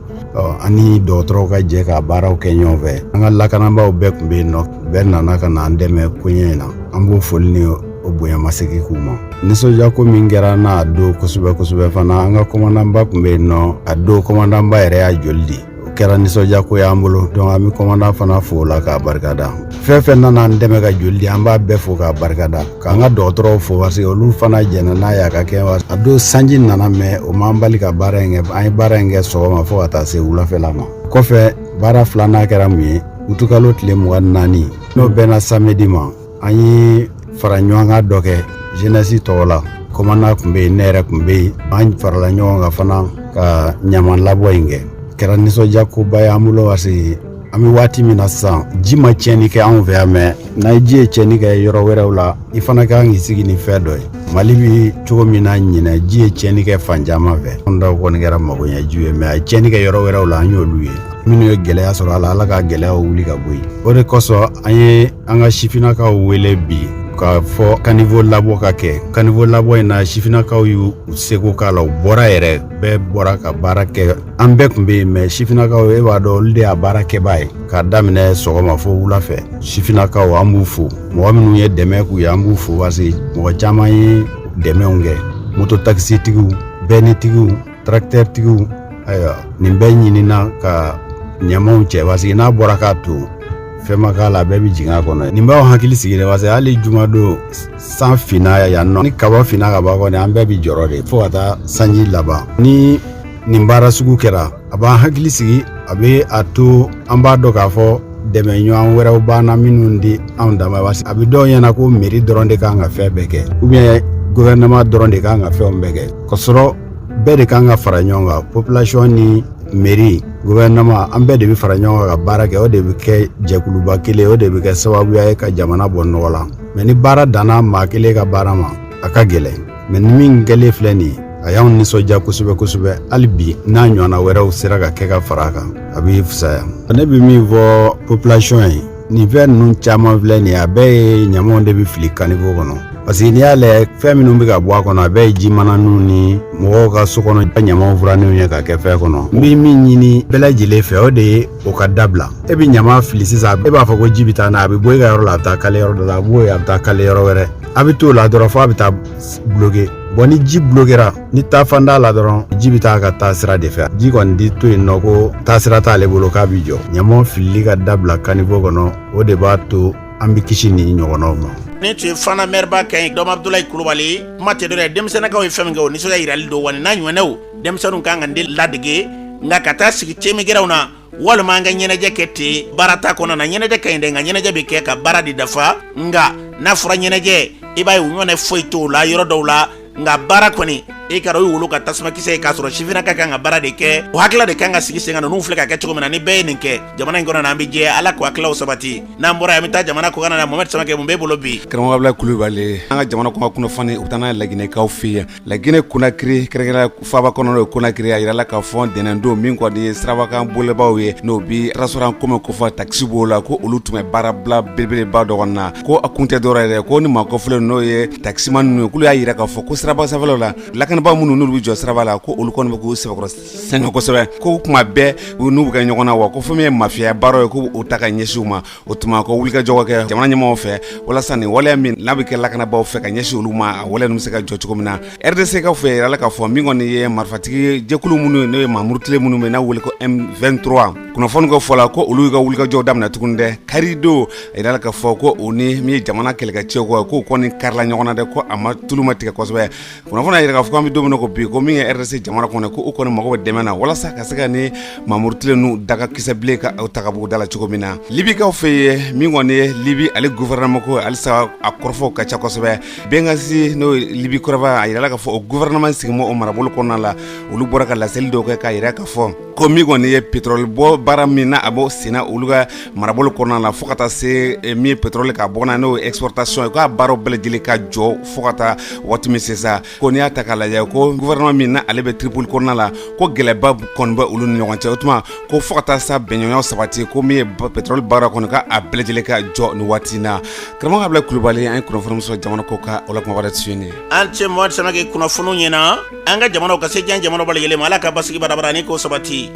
an ni dɔgɔtɔrɔw ka jɛ ka baaraw kɛ ɲɔgɔn fɛ. An ka lakanabaaw bɛɛ tun bɛ yen nɔ, bɛɛ nana ka na an dɛmɛ koɲɛ in na. An b'o foli ni o bonyamasegin k'u ma. Nisɔndiyako min kɛra n'a don kosɛbɛ kosɛbɛ fana, an ka kɔmandanba tun bɛ yen nɔ a don, kɔmandanba yɛrɛ y'a joli di. O kɛra nisɔndiyako y'an bolo. Donc an bɛ kɔmandan fana fo o la k'a barikada. Fɛn fɛn nana an dɛmɛ ka joli di, an b'a bɛɛ fo k'a barikada, k'an ka dɔgɔtɔrɔw fo, parce que olu fana jɛnna n'a ye a ka kɛ. A don sanji nana, mais o m'an bali ka baara in kɛ. An ye baara in kɛ sɔgɔma fo ka taa se wulafɛla ma. Kɔfɛ, baara filanan kɛra mun ye? Utukalo tile 24, n'o bɛnna samedi ma, an ye fara ɲɔgɔn kan dɔ kɛ jeunesse tɔgɔ la. Kɔmandan tun bɛ yen, ne yɛrɛ tun bɛ yen. An farala ɲɔgɔn kan fana ka ɲaman labɔ in kɛ. Kɛra nisɔndiya koba ye an bolo, parce que an bɛ waati min na sisan, ji ma tiɲɛni kɛ anw fɛ yan, mais n'a ji ye tiɲɛni kɛ yɔrɔ wɛrɛw la, i fana ka kan k'i sigi ni fɛn dɔ ye. Mali bɛ cogo min na ɲinɛ, ji ye tiɲɛni kɛ fan caman fɛ. Anw taw kɔni kɛra magoɲɛjiw ye, mais a ye tiɲɛni kɛ yɔrɔ wɛrɛw la, an y'olu ye. Minnu ye gɛlɛya sɔrɔ a la, Ala ka gɛlɛyaw wuli ka bɔ yen. O de kosɔn an ye an ka sifinnakaw wele bi K'a fɔ caniveau labɔ ka kɛ, caniveau labɔ in na, sifinnakaw y'u seko k'a la. U bɔra yɛrɛ, bɛɛ bɔra ka baara kɛ. An bɛɛ tun bɛ yen, mais sifinnakaw, e b'a dɔn, olu de y'a baara kɛbaa ye k'a daminɛ sɔgɔma fo wula fɛ. Sifinnakaw, an b'u fo. Mɔgɔ minnu ye dɛmɛ k'u ye, an b'u fo, parce que mɔgɔ caman ye dɛmɛw kɛ: moto takisitigiw, bɛnitigiw, tracteur-tigiw. Ayiwa, nin bɛɛ ɲinina ka ɲamanw cɛ, parce que n'a bɔra k'a to fɛn ma k'a la, a bɛɛ bɛ jigin a kɔnɔ. Nin b'aw hakili sigi dɛ, parce que hali jumadon san finna yan nɔ, ni kaba finna ka ban kɔni, an bɛɛ bɛ jɔrɔ de fo ka taa sanji laban. Ni nin baara sugu kɛra, a b'an hakili sigi, a bɛ a to an b'a dɔn k'a fɔ dɛmɛ ɲɔgɔn wɛrɛw b'an na minnu di anw dama. Parce que a bɛ dɔw ɲɛna ko mairie dɔrɔn de kan ka fɛn bɛɛ kɛ, ou bien gouvernement dɔrɔn de kan ka fɛnw bɛɛ kɛ, k'a sɔrɔ bɛɛ de kan ka fara ɲɔgɔn kan. Population ni mairie, gouvernement, an bɛɛ de bɛ fara ɲɔgɔn kan ka baara kɛ. O de bɛ kɛ jɛkuluba kelen, o de bɛ kɛ sababuya ye ka jamana bɔ nɔgɔ la. Mais ni baara danna maa kelen ka baara ma, a ka gɛlɛn. Mais ni min kɛlen filɛ nin ye, a y'anw nisɔndiya kosɛbɛ kosɛbɛ. Hali bi, n'a ɲɔgɔnna wɛrɛw sera ka kɛ ka fara a kan, a bɛ fisaya. Ne bɛ min fɔ population ye, nin fɛn ninnu caman filɛ nin ye, a bɛɛ ye ɲamanw de bɛ fili caniveau kɔnɔ, parce que n'i y'a lajɛ, fɛn minnu bɛ ka bɔ a kɔnɔ, a bɛɛ ye jimananiw ni mɔgɔw ka so kɔnɔ ɲamanw furannenw ye ka kɛ fɛn kɔnɔ. N bɛ min ɲini bɛɛ lajɛlen fɛ, o de ye o ka dabila. E bɛ ɲaman fili sisan, e b'a fɔ ko ji bɛ taa n'a ye, a bɛ bɔ e ka yɔrɔ la, a bɛ taa kale yɔrɔ dɔ la, a bɛ bɔ yen, a bɛ taa kale yɔrɔ wɛrɛ, a bɛ t'o la dɔrɔn fo a bɛ taa bloquer. Bon, ni ji bloquera, ni taafan t'a la dɔrɔn, ji bɛ taa ka taa sira de fɛ. Ji kɔni di to yen nɔ ko taasira t'ale bolo k'a bɛ jɔ. Ɲaman filili ka dabila caniveau kɔnɔ, o de b'a to an bɛ kisi nin ɲɔgɔnnaw ma. Nin tun ye Fana mɛriba kan ye, dɔm Abudulayi Kulubali. Kuma tɛ dɔrɔn ye, denmisɛnninkaw ye fɛn min kɛ, o nisɔndiya yirali don. Wa nin n'a ɲɔgɔnnaw, denmisɛnninw kan ka den ladege. Nka ka taa sigi temigɛrɛw na walima an ka ɲɛnajɛ kɛ ten, baara t'a kɔnɔ na. Ɲɛnajɛ ka ɲi dɛ, nka ɲɛnajɛ bɛ kɛ ka baara de dafa. Nka n'a fɔra ɲɛnajɛ, i b'a ye u ɲɔgɔnna foyi t'o la yɔrɔ dɔw la. Nka baara kɔni, e ka o wolo ka tasumakisɛ ye k'a sɔrɔ sifinnaka kan ka baara de kɛ. O hakilila de kan ka sigi sen kan. Ninnu filɛ ka kɛ cogo min na, ni bɛɛ ye nin kɛ jamana in kɔnɔ na, an bɛ jɛ. Ala k'o hakilaw sabati. N'an bɔra yan, an bɛ taa jamana kɔkan na. Mohamed Samakɛ, mun b'e bolo bi? Karamɔgɔ Abulayi Kulubali, an ka jamana kɔkan kunnafoni, u bɛ taa n'a ye Laginɛkaw fɛ yen, Laginɛ Konakiri, kɛrɛnkɛrɛn faaba kɔnɔ, n'o ye Konakiri. A yirala k'a fɔ ntɛnɛndon, min kɔni ye sirabakan bolibaw ye, n'o bi transport en commun kofɔ, takisi b'o la, ko olu tun bɛ baarabila belebeleba dɔ kɔnɔ na. Ko a kun tɛ dɔwɛrɛ ye dɛ, ko ni maa kɔfɔlen, n'o ye takisiman ninnu ye, k'olu y'a yira k'a fɔ ko siraba sanfɛlaw la, lakanabaa minnu n'olu bɛ jɔ siraba la, ko olu kɔni bɛ k'u sɛbɛkɔrɔ sɛgɛn kosɛbɛ, ko kuma bɛɛ u n'u bɛ kɛ ɲɔgɔn na, wa ko fɛn min ye mafiya baaraw ye, ko o ta ka ɲɛsin u ma. O tuma ko wulikajɔ ka kɛ jamana ɲɛmɔgɔw fɛ walasa nin waleya min n'a bɛ kɛ lakanabaaw fɛ ka ɲɛsin olu ma, a waleya ninnu bɛ se ka jɔ cogo min na. RDC kaw fɛ, yirala k'a fɔ min kɔni ye marifatigi jɛkulu minnu ye, n'o ye maa murutilen minnu bɛ n'a wele ko M23, kunnafoni ka fɔ la ko olu y'u ka wulikajɔw daminɛ tuguni dɛ. Kari don, a yirala k'a fɔ ko u ni min ye jamana kɛlɛkɛcɛw kɔ, k'u kɔni karila ɲɔgɔn na dɛ, ko a ma tulu ma tigɛ kosɛbɛ. Kunnafoni y'a yira k'a fɔ k'an bɛ don min na ko bi, ko min ye RDC jamana kɔnɔ, ko u kɔni mago bɛ dɛmɛ na walasa ka se ka ni maa murutilen ninnu daga kisɛ bilen ka ta ka bɔ da la cogo min na. Libikaw fɛ yen, min kɔni ye Libi ale gouvernement ko, halisa a kɔrɔfɔw ka ca kosɛbɛ. Benghazi, n'o ye Libi kɔrɔba, a yirala k'a fɔ o gouvernement sigilen o marabolo kɔnɔna la, olu bɔra ka laseli dɔw kɛ k'a yira k'a fɔ ko min kɔni ye pétrole bɔ baara min na, a b'o senna olu ka marabolo kɔnɔna la, fo ka taa se min ye pétrole ka bɔ na, n'o ye exportation ye, k'a baaraw bɛɛ lajɛlen ka jɔ fo ka taa waati min se sa. Ko n'i y'a ta k'a lajɛ, ko gouvernement min na ale bɛ Tripoli kɔnɔna la, ko gɛlɛyaba kɔni bɛ olu ni ɲɔgɔn cɛ. O tuma ko fo ka taa sa bɛnɲɔgɔnya sabati, ko min ye pétrole baara kɔni, ka a bɛɛ lajɛlen ka jɔ nin waati in na. Karamɔgɔ Abulayi Kulubali, an ye kunnafoni sɔrɔ jamana kɔkan, o la kuma wɛrɛ tɛ nin ye. An ce Mohamed Samake kunnafoniw ɲɛna. An ka jamanaw ka se diɲɛ jamanaw bɛɛ lajɛlen ma. Ala ka basigi barabara ni k'o sabati.